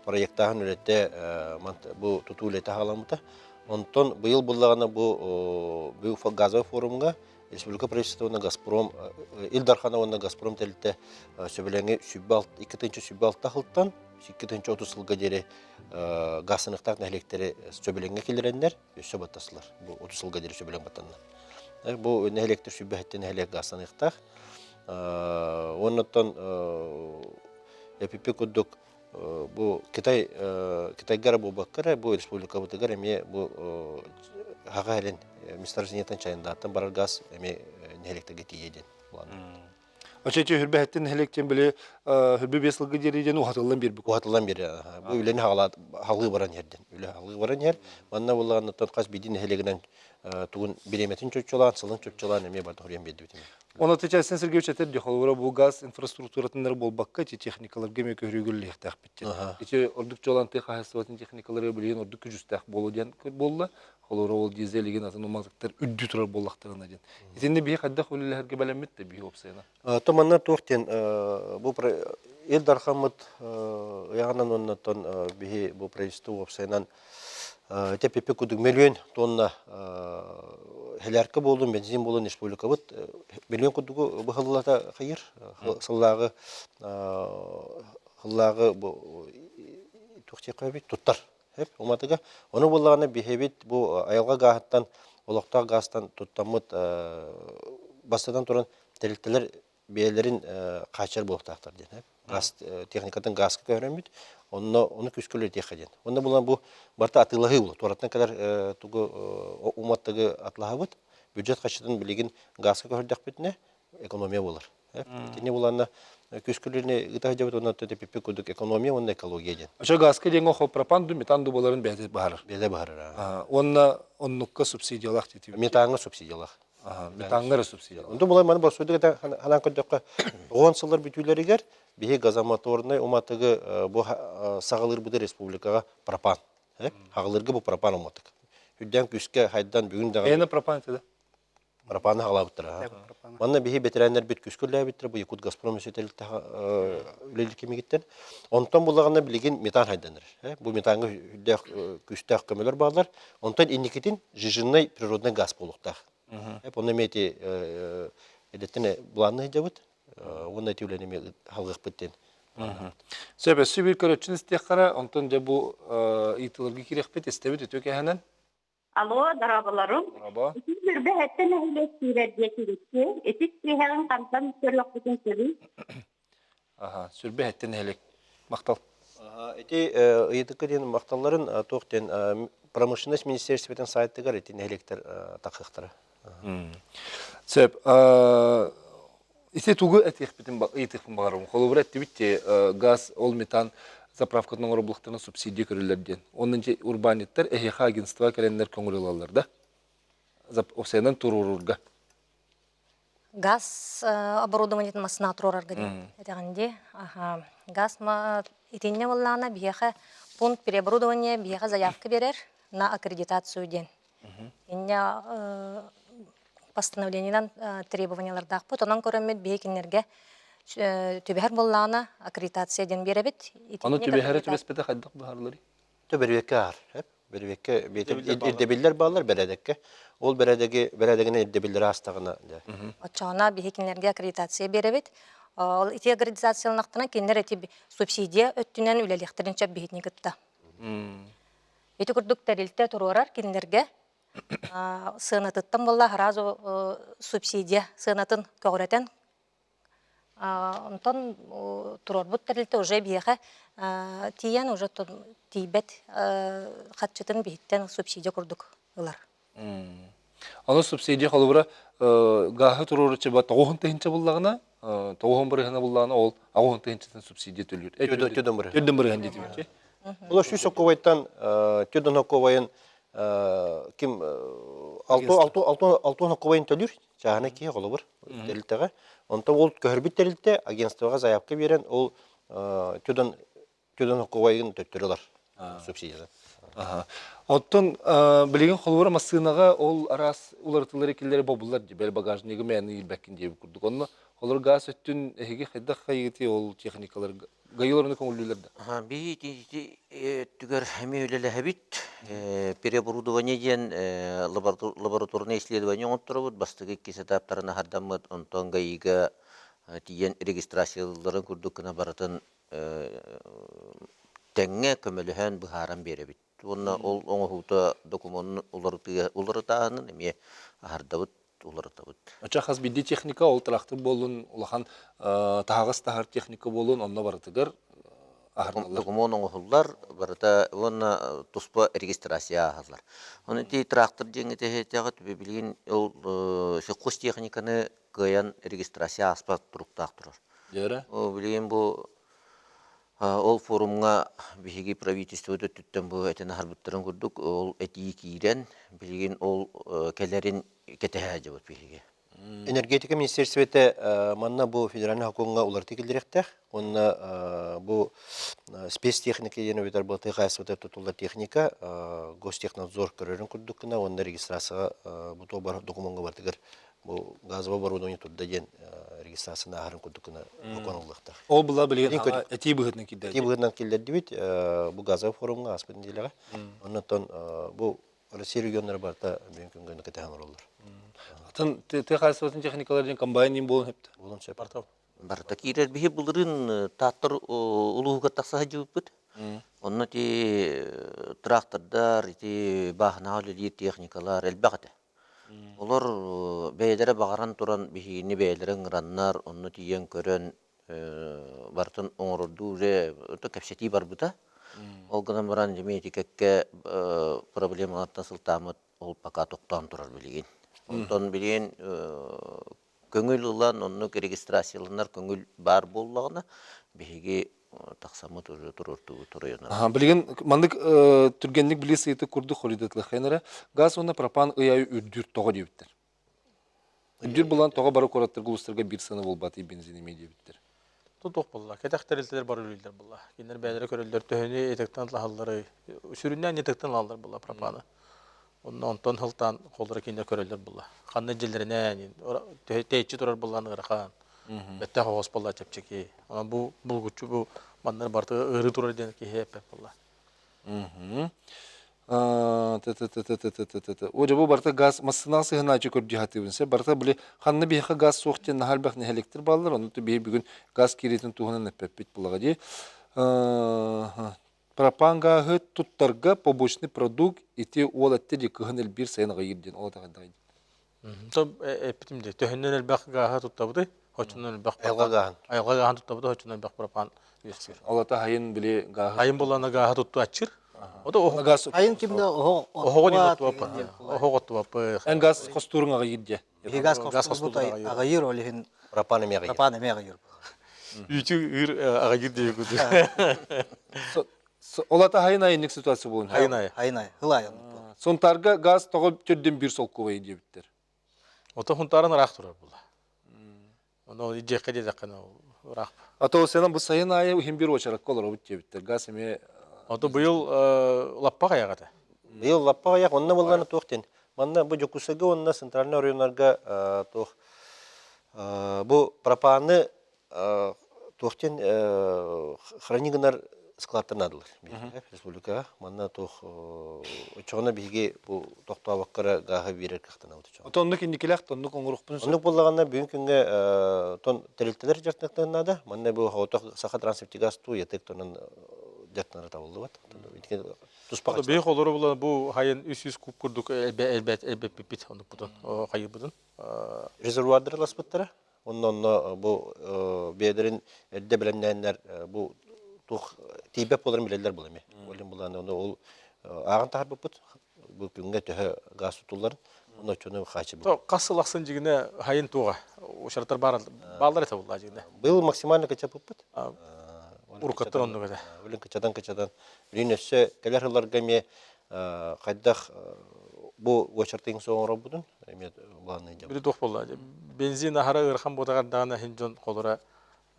проектааһын үлэтэ бу тутуу үлэтэ хаҕаламмыта. Онтон быйыл буллаҕына бу газовый форумҥа республика правительство уонна Газпром Ил Дархана уонна Газпром тэрилтэ сөбүлэҥи 2026 сылтан 2030 сылга диэри газсыныктаах нэһилиэктэри сөбүлэҥҥэ киллэрэннэр өссө баттасылар. Бу 30 сылга диэри сөбүлэҥ баттанна. Бу нэһилиэктэр сүбэһиттэн нэһилиэк газтаныахтаах. Уоннаттан эпипи курдук бу Китай Китайга эрэ буолбакка эрэ бу республикабытыгар эмиэ бу хаха эрин месторождениетын чайындааттан барар газ эмиэ нэһилиэктэргэ тиийиэ диэн планнар. Оччо хүрбэһэттин нэһилиэктэн били хүрбэ биэс сылга диэри диэн уһатыллан биэрбит. Уһатыллан биэрэ. Бу үлэни хаалыы баран иһэрдин. Үлэ хаалыы баран иһэр. Манна буоллаҕына хас биирдии нэһилиэгинэн тугун бириэмэтин чоччулаан, сылын чоччулаан эмиэ барда хоруйан биэрдибит. Оны Айсен Сергеевич этэр дии, холобура бу газ инфраструктуратыннары буолбакка, ити техникаларга эмиэ көһөрүүгү үлэлиэхтээхпит диэн. Ити ордук чуолаан тыа хаһаайыстыбатын техникалары билигин ордук күдьүстээх буолуо диэн буолла. Холобура ол дизель игин атын уматыктар үрдүү турар буоллахтарына диэн. Итиннэ биһи хайдах үлэлэһэргэ бэлэммит да биһи уопсайынан. То манна туох диэн бу Ил Дархаммыт ыйаҕынан уоннаттан биһи бу правительство уопсайынан ити пипи кудук миллион тонна хелярка буолун, бензин буолун республикабыт миллион кудугу быһыллата хайыр сыллааҕы сыллааҕы бу туох диэххэ туттар уматыга. Ону буоллаҕына биһибит бу айылҕа гааһыттан, олохтоох гаастан туттаммыт бастатан туран тэрилтэлэр бэйэлэрин хааччар буолуохтаахтар диэн. Газ техникатын гааска көһөрөммүт, онно ону күүскэ үлэтиэххэ диэн. Онно булан бу барыта атыылаһыы буолар. Туораттан кэлэр тугу уматтыгы атылаһабыт. Бюджет харчытын билигин гааска көһөрдөхпүтүнэ экономия буолар. Итини буланна күскүлүнү ыта сылдьабыт уонна тэпиппит курдук экономия уонна экология диэн. Ача газка диэҥ охо пропан ду метан ду боларын бэйэтэ баһарар. Бэйэтэ баһарар. Уонна оннукка субсидиялаах диэтибит. Метаҥҥа субсидиялаах. Метаҥҥа эрэ субсидиялаах. Онтон булан маны борсуйдук этэ ханаан көрдөххө 10 сыллар бүтүүлэригэр биһи газомоторнай уматыгы бу саҕалыырбыты республикаҕа пропан. Хаҕалыырга бу пропан уматык. Үрдээн күүскэ хайдан бүгүн даҕаны. Эйне пропан этэ да? Пропаны хаҕалаабыттара. Манна биһи бэтэрээннэрбит күскэ үлэлээбиттэрэ, бу Якут Газпром тэрилтэ үлэлиир кэмигиттэн. Онтон буллаҕына билигин метан хайданар. Бу метаҥҥа үрдээх күүстээх көмөлөр бааллар. Онтон инникитин жиженный природный газ буолуохтаах. Онно эмиэ ити эдэттэн былаанна сылдьабыт. Уонна ити үлэни эмиэ халгыахпыт диэн. Сөп, өссө биир көрөччүн истиэххэ онтон дьэ бу ыйытыыларга киириэхпит, истэбит үтүө кэһэнэн. Алло, дорооболорум. Дорообо. Ити сүрбэ эттэн нэһилиэк киирэр диэтигитти. Ити киэһэҕин хантан көрүөхпүтүн сөбүй? Аха, сүрбэ эттэн нэһилиэк. Махтал. Ити ыйытыкка диэн махталларын туох диэн промышленность министерствотын сайтыгар ити нэһилиэктэр тахыахтара. Сөп. Ити тугу этиэхпитин ыйытыахпын баҕарабын. Холобура эттибит дии, газ ол метан заправкатын оҥоробулуктарын субсидия көрүллэр диэн. Онон дьэ урбаанньыттар эһиэхэ агентство кэлэннэр көҥүл ылаллар да? Опсайынан туруорурга. Газ оборудованиетын массына туруорарга диэн этэҕин дии. Аха. Газ итиннэ буоллаҕына биһиэхэ пункт переоборудования биһиэхэ заявка биэрэр на аккредитацию диэн. Инньэ постановлениенан требованиялардаахпыт. Онон көрөммүт биһи кинилэргэ түбэһэр буоллаҕына аккредитация диэн биэрэбит. Ону түбэһэрэ түбэспэтэ хайдах быһаарылларый? Бөрүөккэ аар. Бөрүөккэ ирдэбиллэр бааллар бэрээдэккэ. Ол бэрээдэги бэрээдэгинэн ирдэбиллэри аастаҕына Оччоҕуна биһи кинилэргэ аккредитация биэрэбит. Ол ити аккредитацияланахтарына кинилэр ити субсидия өттүнэн үлэлиэхтэрин сөп биһитини кытта. Ити курдук тэрилтэ туруорар кинилэргэ сыанатыттан буолла сразу субсидия сыанатын көҕүрэтэн онтон туруорбут тэрилтэ уже биһиэхэ тиийэн уже тиийбэт харчытын биһиттэн субсидия курдук ылар. Ону субсидия холобура гааһы туруоруччу тоҕуһун тыһыынча буллаҕына, тоҕуһун бырыһына буллаҕына ол аҕуһун тыһыынчатын субсидия төлүүр. Төдөн бырыһын. Төдөн бырыһын диэтибит. Бұл сүүс сокковайтан төдөн сокковайын ким алты сокковайын төлүүр чааһына киһи холобур тэрилтэҕэ. Онтон ол көһөрбүт тэрилтэ агентствоҕа заявка биэрэн ол төдөн төдөн сокковайын төттөрү ылар субсидията. Оттон билигин холобура массыынаҕа ол араас уларытылар экиллэри бобуллар дии, бэл багажнигы мээнэ иирбэккин диэбит курдук. Онно холобур гаас өттүн эһиги хайдах хайыгытый ол техникалар гаиларны көҥүллүүлэр да? Биһи ити өттүгэр эмиэ үлэлэһэбит. Переоборудование диэн лабораторное исследование оҥотторобут. Бастакы иккис этаптарын аһардаммыт, онтон ГАИга тиийэн регистрациялыылларын курдук гына барытын тэҥҥэ көмөлөһөн быһааран биэрэбит. Уонна ол оҥоһуута докумуонун уларытааһынын эмиэ аһардабыт, уларытабыт. Оччо хас биирдии техника ол тыраахтыр буоллун, улахан таһаҕас таһар техника буоллун, онно барытыгар аһарналлар. Докумуон оҥоһуллар, барыта уонна туспа регистрация ааһаллар. Оны ити трактор диэҥҥэ тэһиэтэҕит, билигин ол сельхозтехниканы кыайан регистрация ааспат туруктаах турар. Дьөрө? Билигин бу ол форумҥа биһиги правительство өттүттэн бу этэн аһарбыттарын курдук ол этии киирэн билигин ол кэлэрин кэтэһэ сылдьабыт биһиги. Энергетика министиэристибэтэ манна бу федеральнай сокуоҥҥа уларытыы киллэриэхтээх уонна бу спецтехника диэн эбэтэр бу тыа хаһаайыстыбатыгар тутуллар техника гостехнадзор көрөрүн курдук гына уонна регистрацияҕа бу туох докумуоҥҥа барытыгар бу газовое оборудование турда диэн регистрацияны ааһарын курдук гына сокуон ыллыахтаах. Ол была билигин этии быһыытынан киллэрдибит. Этии быһыытынан киллэрдибит бу газовый форумҥа ааспыт нэдиэлэҕэ. Оннуттан бу Россия регионнара барыта бүгүн күнгө кэтэһэн олороллор. Атын тыа хаһаайыстыбатын техникалар диэн комбайн буолун сөптө. Буолун сөп. Барыта киирэр биһи былырыын Тааттар улууһугар тахса сылдьыбыппыт. Онно ити трактордар, ити бааһынаҕа үлэлиир техникалар элбэх этэ. Олор бэйэлэрэ баҕаран туран биһигини бэйэлэрэ ыҥыраннар, онно тиийэн көрөн барытын оҥорордуу уже кэпсэтии барбыта. Ол гынан баран эмиэ ити кэккэ проблемалартан сылтааммыт ол пока тохтоон турар билигин. Онтон билигин көҥүл ылан, оннук регистрацияланар көҥүл баар буоллаҕына, биһиги тахсаммыт уже туруортуубут оройуоннар. Билигин маннык түргэнник билии сыйыты курдук холидытлыхайын эрэ газ уонна пропан ый айы үрдүүр тоҕо диэбиттэр. Үрдүүр булан тоҕо бары куораттарга улуустарга биир сыана буолбатый бензин эмиэ диэбиттэр. Тутуох буолла. Кэтэх тэрилтэлэр бары үлэлииллэр буолла. Кинилэр бэйэлэрэ көрөллөр төһөнү этектан лаһаллары, сүрүннээн этектан лаһаллар буолла пропаны. Онно онтон сылтаан холлоро кинилэр көрөллөр буолла. Ханна дьиэлэринэн, тэйиччи турар буоллаан ыарахан. Бэттэх оҕус буолла чэпчэки. Онон бу булгуччу бу манна барыта ыарыы турар диэн киһи эппэт буолла. О, дьэ бу барыта газ массыынаҕа сыһынааччы көрдүү сатыыбын сэ. Барыта били ханна биһиэхэ газ суох диэн наһаа элбэх нэһилиэктэр бааллар, ону биһи бүгүн газ киириитин туһунан эппэппит булаҕа дии. Пропан гааһы туттарга побочный продукт ити уол этте дии кыһын элбиир сайын аҕыйыыр диэн ол атаҕайдаҕай. То эппитим дии төһөннөн элбэх гааһы туттабытый оччонон элбэх Айылҕа гааһын. Айылҕа гааһын туттабыты оччонон элбэх пропан үөскүүр. Ол ата хайын били гааһы Хайын булана гааһы тутту аччыр. Ото оһо газ Хайын кимде оһо оһоҕун иһин оттубаппын. Оһох оттубаппы. Эн газ хостуурун аҕыйыр дии. Биһи газ хостуурбут аҕыйыр ол иһин пропан эмиэ аҕыйыр. Пропан эмиэ аҕыйыр. Үүтү ыыр аҕыйыр диэби курдук. Ол ата хайын айыннык ситуация буолун. Хайын айы. Хайын айы. Хыл айын. Сунтаарга газ тоҕо төрдүн бир солкуобай диэбиттэр. Ото Хунтаарын ыраах турар була. Ону дьиэххэ диэтэххинэ ыраах. А то сенан бу сайын аайы иһин бир уочаракка олоробут диэбиттэр. Газ эмиэ Ото быйыл лаппа хайаҕа этэ. Быйыл лаппа хайах онно булланы туох диэн. Манна бу Дьокуускайга уонна центральный оройуоннарга туох бу пропаны туох диэн храни гынар складтар наадалар республикаҕа манна туох оччоҕуна биһиги бу тохтообокко гааһы биэрэр кыахтанабыт оччоҕо. Ото оннук инникилээх оннук оҥоруохпун Оннук буоллаҕына бүгүн күҥҥэ тон тэрилтэлэр дьарыктаныахтарын наада. Манна бу Хоотох Саха Транснефтегаз туу ЯТЭК тонон дьарыктанара табыллыбат. Туспа Биһи холору булан бу хайын 300 куб курдук элбэт элбэппиппит оннукпутун хайыыбытын. Резервуардары ласпыттара. Онно онно бу бэйэлэрин эрдэ бэлэмнээннэр бу туох тиийбэт буоларын билэллэр була эми. Ол булан ону ол ааҕан таһаарбыппыт. Бу күҥҥэ төһө газ тутулларын онно оччону хааччыбыт. Хас сыл ахсын дьигинэ хайын туоҕа учараттар бааллар этэ булла дьигинэ. Быйыл максимально кычаппыппыт. Уруккаттан оннук этэ. Билин кычадан кычадан билин өссө кэлэр сылларга эмиэ хайдах бу уочартыҥ оҥоробутун эмиэ былаанныы Били туох буолла бензин аһара ыарахан буотаҕар даҕаны иһин дьон холура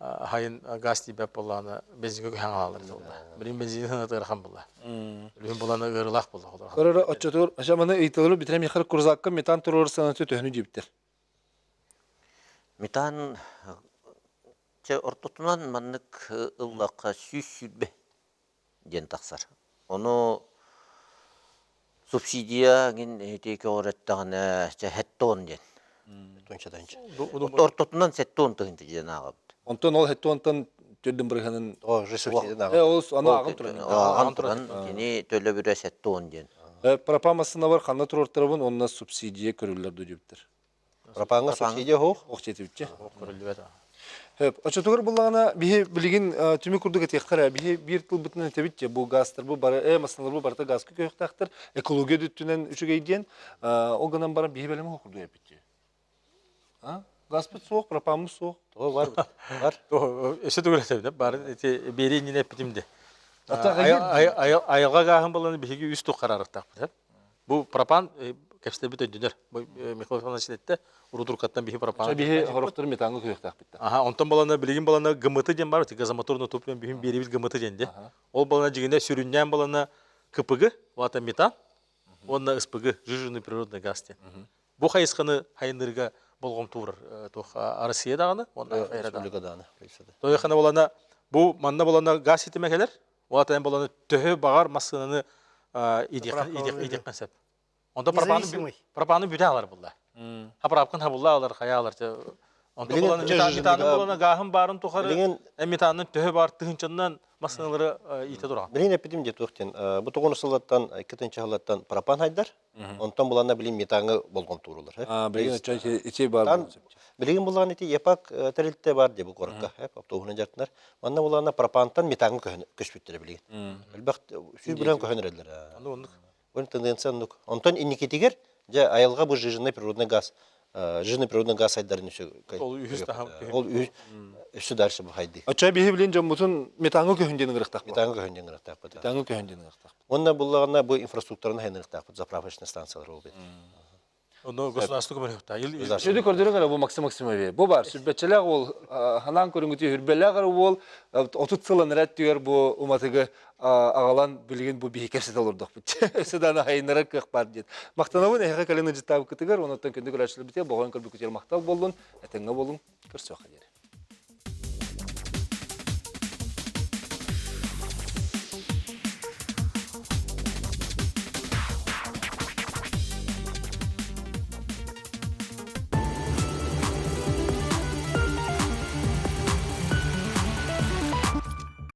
хайын газ тиийбэт буоллаҕына бензингэ көһөн хаалаллар буолла. Билин бензин сыаната ыарахан буолла. Билин булана ыарылаах буолла холура. Көрөрө оччотугар ачаманы ыйтылары бүтэрэ михар курзакка метан туруор сыанаты төһөнү диэбиттэр. Метан чэ ортотунан маннык ыллахха 120 диэн тахсар. Ону субсидия эҥин ити көҕүрэттэҕинэ чэ хеттон диэн. Тонча-тонча. Ортотунан сеттон тыһыынча диэн ааҕабыт. Онтон ол хеттонтон төрдүн бырыһанын О, же субсидия Э, ол аны ааҕан туран. Ааҕан туран кини төлөбүрэ сеттон диэн. Пропан массыыналар ханна туруортарабын онно субсидия көрүллэр дуу диэбиттэр. Пропаҥҥа субсидия суох. Ох диэтибитчэ. Ох көрүллүбэт. Хөп. Оччотугар буллаҕына биһи билигин түмүк курдук этиэххэ эрэ биһи биир тылбытынан этэбит дьэ бу газтар бу бары э массыыналар бу барыта газка көһүөхтээхтэр экология да өттүнэн үчүгэй диэн ол гынан баран биһи бэлэм курдук эппит дии. А? Газпыт суох, пропаммыт суох. Тоҕо бар бар. Өссө түгэл этэбин бар ити биэрии иннинэ эппитим де. Айылҕа гааһын баланы биһиги үс тух хараарыктаахпыт. Бу пропан кэпсэбит өйдөнөр. Бу Михаил Иванович этте, урутуркаттан биһи пропан. Биһи хорохтор метанга күйөхтаахпыт. Аха, онтон баланы билигин баланы ГМТ диэн бар, газомоторный топливо биһин биэрибит ГМТ диэн де. Ол балана дьигинэ сүрүннээн балана КПГ, вата метан, уонна СПГ, жиженный природный газ диэн. Бу хайысханы хайынырга болҕомто уурар туох Россия даҕаны, уонна Республика даҕаны. Тойхана балана бу манна балана газ ситимэ кэлэр, Ол эн боланы төһө баҕар массыынаны идиэххин сөп. Онто пропаны пропаны бүтэ алар булла. Хаправкын хабылла алар, хая алар. Онто боланы метаны боланы гааһын баарын тухары метанын төһө бар тыһынчаннан массыыналары иитэ турар. Билин эппитим дии туох диэн бу тоҕуну сыллаттан икки сыллаттан пропан хайдар. Онтон буланна билин метаңы болҕомтуурулар. Билигин ити бар. Билигин булан ити ЕПАК тэрилтэ бар дии бу куоракка. Автобуһунан дьарыктанар. Манна булана пропантан метаңы көспүттэрэ билигин. Элбэх сүүс быран көһөн эрэллэр. Оннук. Тенденция оннук. Онтон инникитигэр дьэ айылҕа бу жиженный природный газ жиженный природный газ сайдарын өссө ол үһүс таһым ол өссө дальше бу хайды. Оччо биһи билин дьоммутун метаңы көһүн диэн ыҥырыктаах. Метаңы көһүн диэн ыҥырыктаахпыт. Метаңы көһүн диэн ыҥырыктаахпыт. Уонна буллаҕына бу инфраструктураны хайныахтаахпыт заправочный станциялар ол бит. Ону государство көмөлөһүөхтээх. Сүдү көрдөрөн эрэ бу Максим Максимович. Бу бар сүрбэччэлээх уол ханаан көрүҥүтү хүрбэлээх эрэ уол 30 сыл анараа өттүгэр бу уматыгы аҕалан билигин бу биһи кэпсэтэ олордохпут. Өссө даҕаны хайыннарар кыах баар диэн. Махтанабын эһиэхэ кэлэн ыдьыттаабыккытыгар, онуттан күндү көрөөччүлэрбитигэр боҕойон көрбүккүтүгэр махтал буоллун, этэҥҥэ буолуҥ, көрсүөххэ диэри.